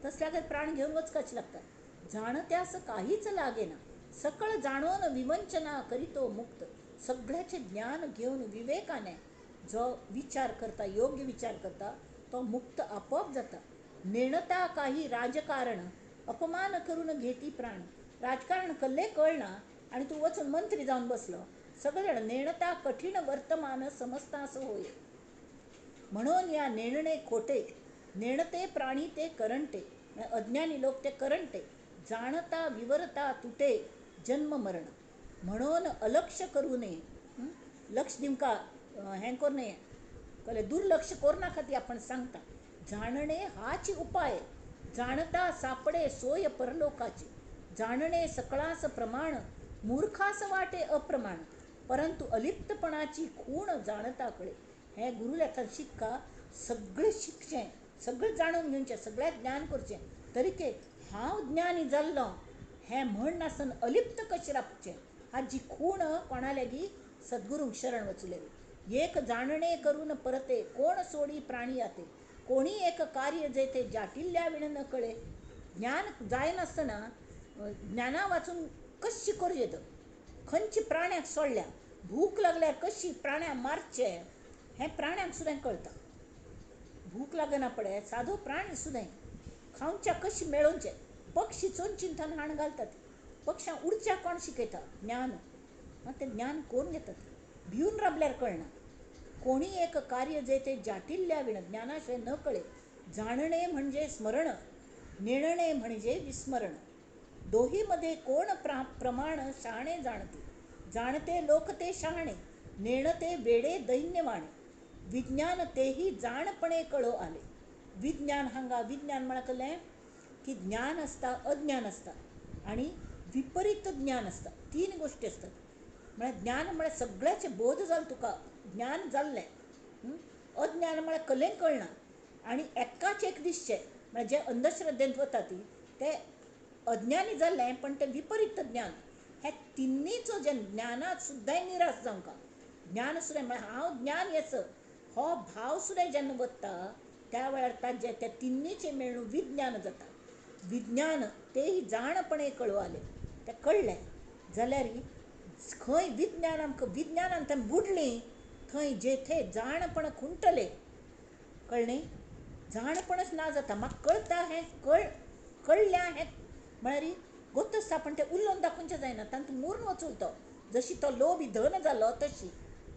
तसल्याक प्राण घेवन वचपाचें लागता. जाण त्या असं काहीच लागेना, सकळ जाणून विवंचना करीतो मुक्त. सगळ्याचें ज्ञान घेवन विवेकाने जो विचार करता, योग्य विचार करता, तो मुक्त आपोआप जाता. नेणता काही राजकारण अपमान करून घेती प्राण. राजकारण कल्ले कळना आनी तूं वचून मंत्री जावन बसलो, सगळे जाण नेणता कठीण वर्तमान समजता असो होय. म्हणून या नेणणे खोटे, नेणते प्राणी ते करंटे, अज्ञानी लोक ते करंटे, जाणता विवरता तुटे जन्म मरण. म्हणून अलक्ष करू नये, लक्ष दिवका हें करू नये, कळ्ळें, दुर्लक्ष करना खातीर आपण सांगता. जाणणे हाच उपाय, जाणता सापडे सोय परलोकाची, जाणणे सकळास प्रमाण, मूर्खास वाटे अप्रमाण, परंतु अलिप्तपणाची खूण जाणता कळे. हें गुरुलेखान शिक्का सगळें शिकचें, सगळें जाणून घेवचें, सगळें ज्ञान करचें, तरीके हांव ज्ञानी जाल्लो हें म्हण नासतना अलिप्त कशें रावचें हाजी खूण कोणा लागीं सद्गुरूंक शरण वचलेली. एक जाणणे करून परते कोण सोडी प्राणी याते, कोणी एक कार्य जेथे जाटिल्ल्या विण न कळे. ज्ञान जायनासतना ज्ञाना वाचून कशी करूं येता, खंयची प्राण्याक सोडल्या, भूक लागल्यार कशी प्राण्याक मारचे हें प्राण्यांक सुद्दां कळटा. भूक लागना पडे सादो प्राणी सुद्दां खावच्या कशी मेळोवचें, पक्षी चोंचींतल्यान हाण घालतात, पक्षांक उडच्या कोण शिकयता, ज्ञान. तें ज्ञान कोण घेतात, भिवन राबल्यार कळना. कोणी एक कार्य जे ते जाटिल्ल्या विण ज्ञानाशिवाय न कळे. जाणणे म्हणजे स्मरण, नेणणे म्हणजे विस्मरण. दोहीमध्ये कोण प्रमाण शहाणे जाणते, जाणते लोक ते शहाणे, नेणते वेडे दैन्यवाणे, विज्ञान तेही जाणपणे कळो आले. विज्ञान हांगा विज्ञान म्हळ्यार कळ्ळें की ज्ञान आसता, अज्ञान आसता आनी विपरीत ज्ञान आसता, तीन गोश्टी आसतात. म्हळ्यार ज्ञान म्हळ्यार सगळ्याचें बोध जालें तुका, ज्ञान जाल्लें. अज्ञान म्हळ्यार कलें कळना आनी एकाच एक दिसचें, म्हळ्यार जे अंधश्रद्धेंत वता ती ते अज्ञानी जाल्लें, पण तें विपरीत ज्ञान. हे तिन्नीचो जे ज्ञानात सुद्दां निराश जावंका, ज्ञान सुद्दां म्हळ्यार हांव ज्ञान येस हो भाव सुद्दां जेन्ना वता त्या वेळार ताजें त्या तिन्नीचें मेळून विज्ञान जाता. विज्ञान तेही जाणपणे कळो आलें, तें कळ्ळें जाल्यार खंय विज्ञान आमकां विज्ञानान तें बुडलीं थंय जेथे जाणपण खुंटलें, कळ्ळें, जाणपणच ना जाता. म्हाका कळटा हें कळ्ळ्या हें म्हळ्यार गोत आसता, पण तें उलोवन दाखोवचें जायना, तांतूं मुरून वचून तो जशी तो लोभी धन जालो तशी.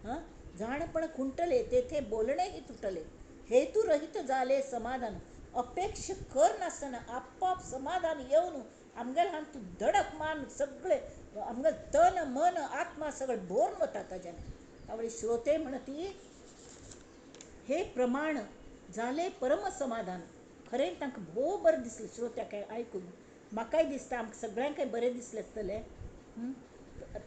हां, जाणपण खुंटले तेथे बोलणेही तुटले, हेतू रहित जाले समाधान. अपेक्ष कर नासतना आपोआप समाधान येवन आमगेले हातूंत धडक मान सगळे आमगेले तन मन आत्मा सगळें भरून वता ताज्यान. आवडी श्रोते म्हणती हे प्रमाण जाले परम समाधान. खरें तांकां भोव बरें दिसलें श्रोत्याक आयकून, म्हाकाय दिसता आमकां सगळ्यांकय बरें दिसलें आसतलें.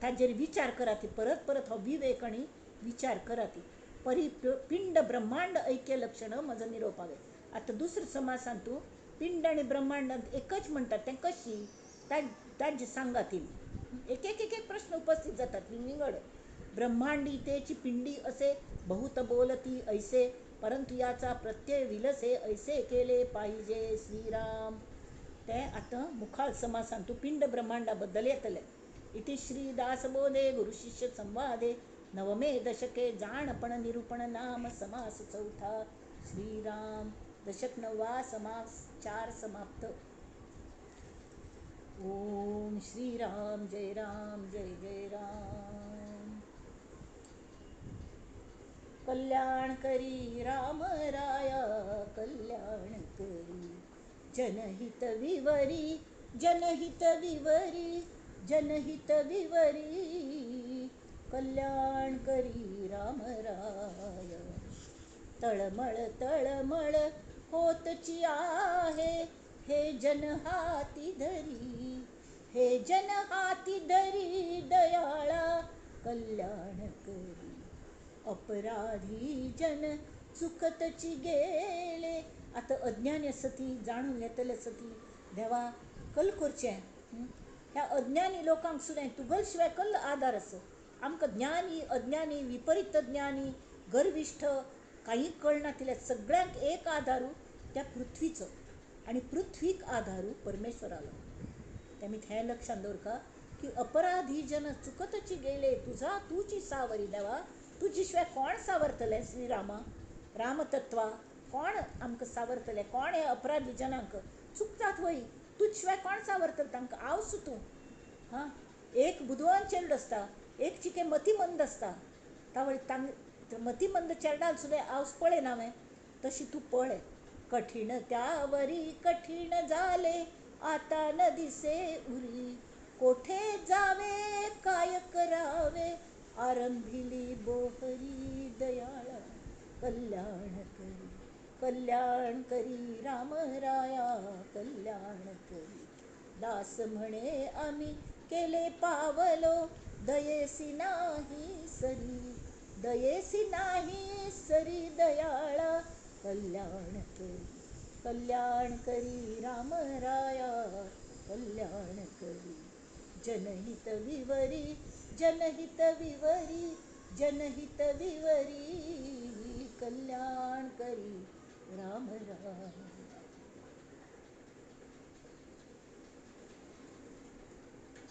ताजेर विचार करात, परत परत हो विवेक आनी विचार करात. परी पिंड ब्रह्मांड ऐक्य लक्षण म्हजो निरोपावे. आतां दुसरो समासान तूं पिंड आनी ब्रह्मांडांत एकच म्हणटात तें कशी ताजें सांगा तिणी. एक एक एक एक प्रश्न उपस्थित जातात विंगड. ब्रह्मांडी तेची पिंडी असे बहुत बोलती ऐसे, परंतु याचा प्रत्यय विलसे ऐसे केले पाहिजे श्रीराम. तें आतां मुखार समासान तूं पिंड ब्रह्मांडा बद्दल येतलें. इति श्री दासबोधे गुरुशिष्य संवादे नवमे दशके जाणपण निरूपण नाम समास चौथा. श्रीराम. दशक 9 समास 4 समाप्त. ओम श्रीराम जय राम जय जय राम. कल्याण करी राम राया कल्याण करी, जनहित विवरी जनहित विवरी जनहित विवरी, कल्याण करी राम राय. तळमळ तळमळ होतची आहे हे जन हाती धरी, हे जन हाती धरी दयाळा कल्याण करी. अपराधी जन चुकतची गेले. आतां अज्ञानी आसती जाणून घेतले आसती देवा कल करचें ह्या अज्ञानी लोकांक सुद्दां तुगल शिवाय कल आदार आसा. आमकां ज्ञानी अज्ञानी विपरीत ज्ञानी गर्विश्ठ काही कळना तिल्या सगळ्यांक एक आदारू त्या पृथ्वीचो आनी पृथ्वीक आदारू परमेश्वरालो. तेमी हें लक्षांत दवरका की अपराधी जन चुकतची गेले तुझा तुची सावरी. देवा तुजी शिवाय कोण सावरतलें श्रीरामा, रामतत्वा कोण आमकां सावरतलें, कोण हे अपराधी जनांक चुकतात वय, तुज शिवाय कोण सावरतलें तांकां, आवसू तूं. हां, एक बुदवान चेडूं आसता एक चिके मतीमंद आसता तावळ तांग मतीमंद चेरडाल सुद्दां आवस पळय ना हांवें तशी तूं पळय. कठीण त्यावरी कठीण जाले आता न दिसे उरी, कोठे जावे काय करावे आरंभिली बोहरी दयाळा कल्याण करी, कल्याण करी रामराया कल्याण करी. दास म्हणे आम्ही केले पावलो दयेसी नाही सरी, दयेसी नाही सरी दयाळा कल्याण करी, कल्याण करी रामराया कल्याण करी. जनहित विवरी जनहित विवरी जनहित विवरी कल्याण करी राम राम.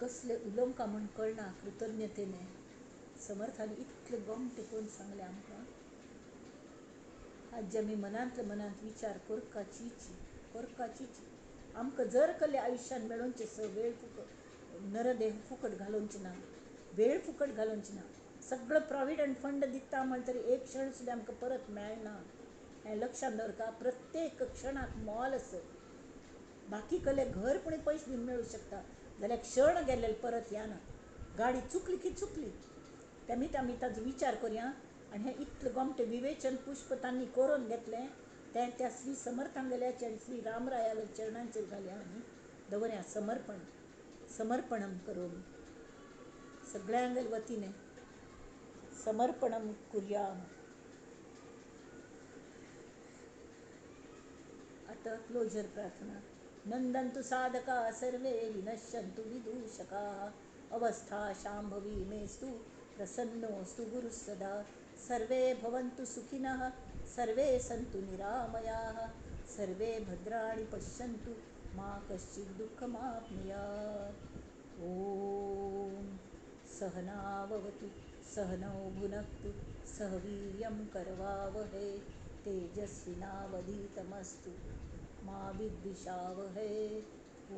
कसले उलोवंक म्हूण कळना कृतज्ञतेने समर्थान इतले गोमटे करून सांगलें आमकां. आज आमी मनांतले मनांत विचार करकाचीची करकाचीची. आमकां जर कसले आयुश्यान मेळोवचें स वेळ फुकट नरदेह फुकट घालोवचें ना, वेळ फुकट घालोवचें ना. सगळो प्रोविडंट फंड दिता म्हण तरी एक क्षण सुद्दां आमकां परत मेळना हें लक्षांत दवरता. प्रत्येक क्षणाक मोल आसा. बाकी कसले घर पूण पयशे दिवन मेळूं शकता जाल्यार क्षण गेल्ले परत येना. गाडी चुकली की चुकली. तेमीत आमी ताजो विचार करया आनी हें इतलें गोमटें विवेचन पुष्प तांणी करून घेतलें तें त्या श्री समर्थांगेल्याचेर आनी श्री रामरायाल्या चरणांचेर घालया आनी दवरया. समर्पण समर्पणम करोमि सगळ्यांगेले वतीने समर्पणम कुर्या. आतां क्लोजर प्रार्थना. नंदन्तु साधका सर्वे विनश्यन्तु विदूषकाः अवस्था शांभवी मेस्तु प्रसन्नोऽस्तु गुरुः सदा. सर्वे भवन्तु सुखिनः सर्वे सन्तु निरामयाः सर्वे भद्राणि पश्यन्तु मा कश्चित् दुःखमाप्नुयात्. ॐ सहनाववतु सहनौ भुनक्तु सह वीर्यं करवावहै तेजस्विनावधीतमस्तु मा विद्विषावहै. ॐ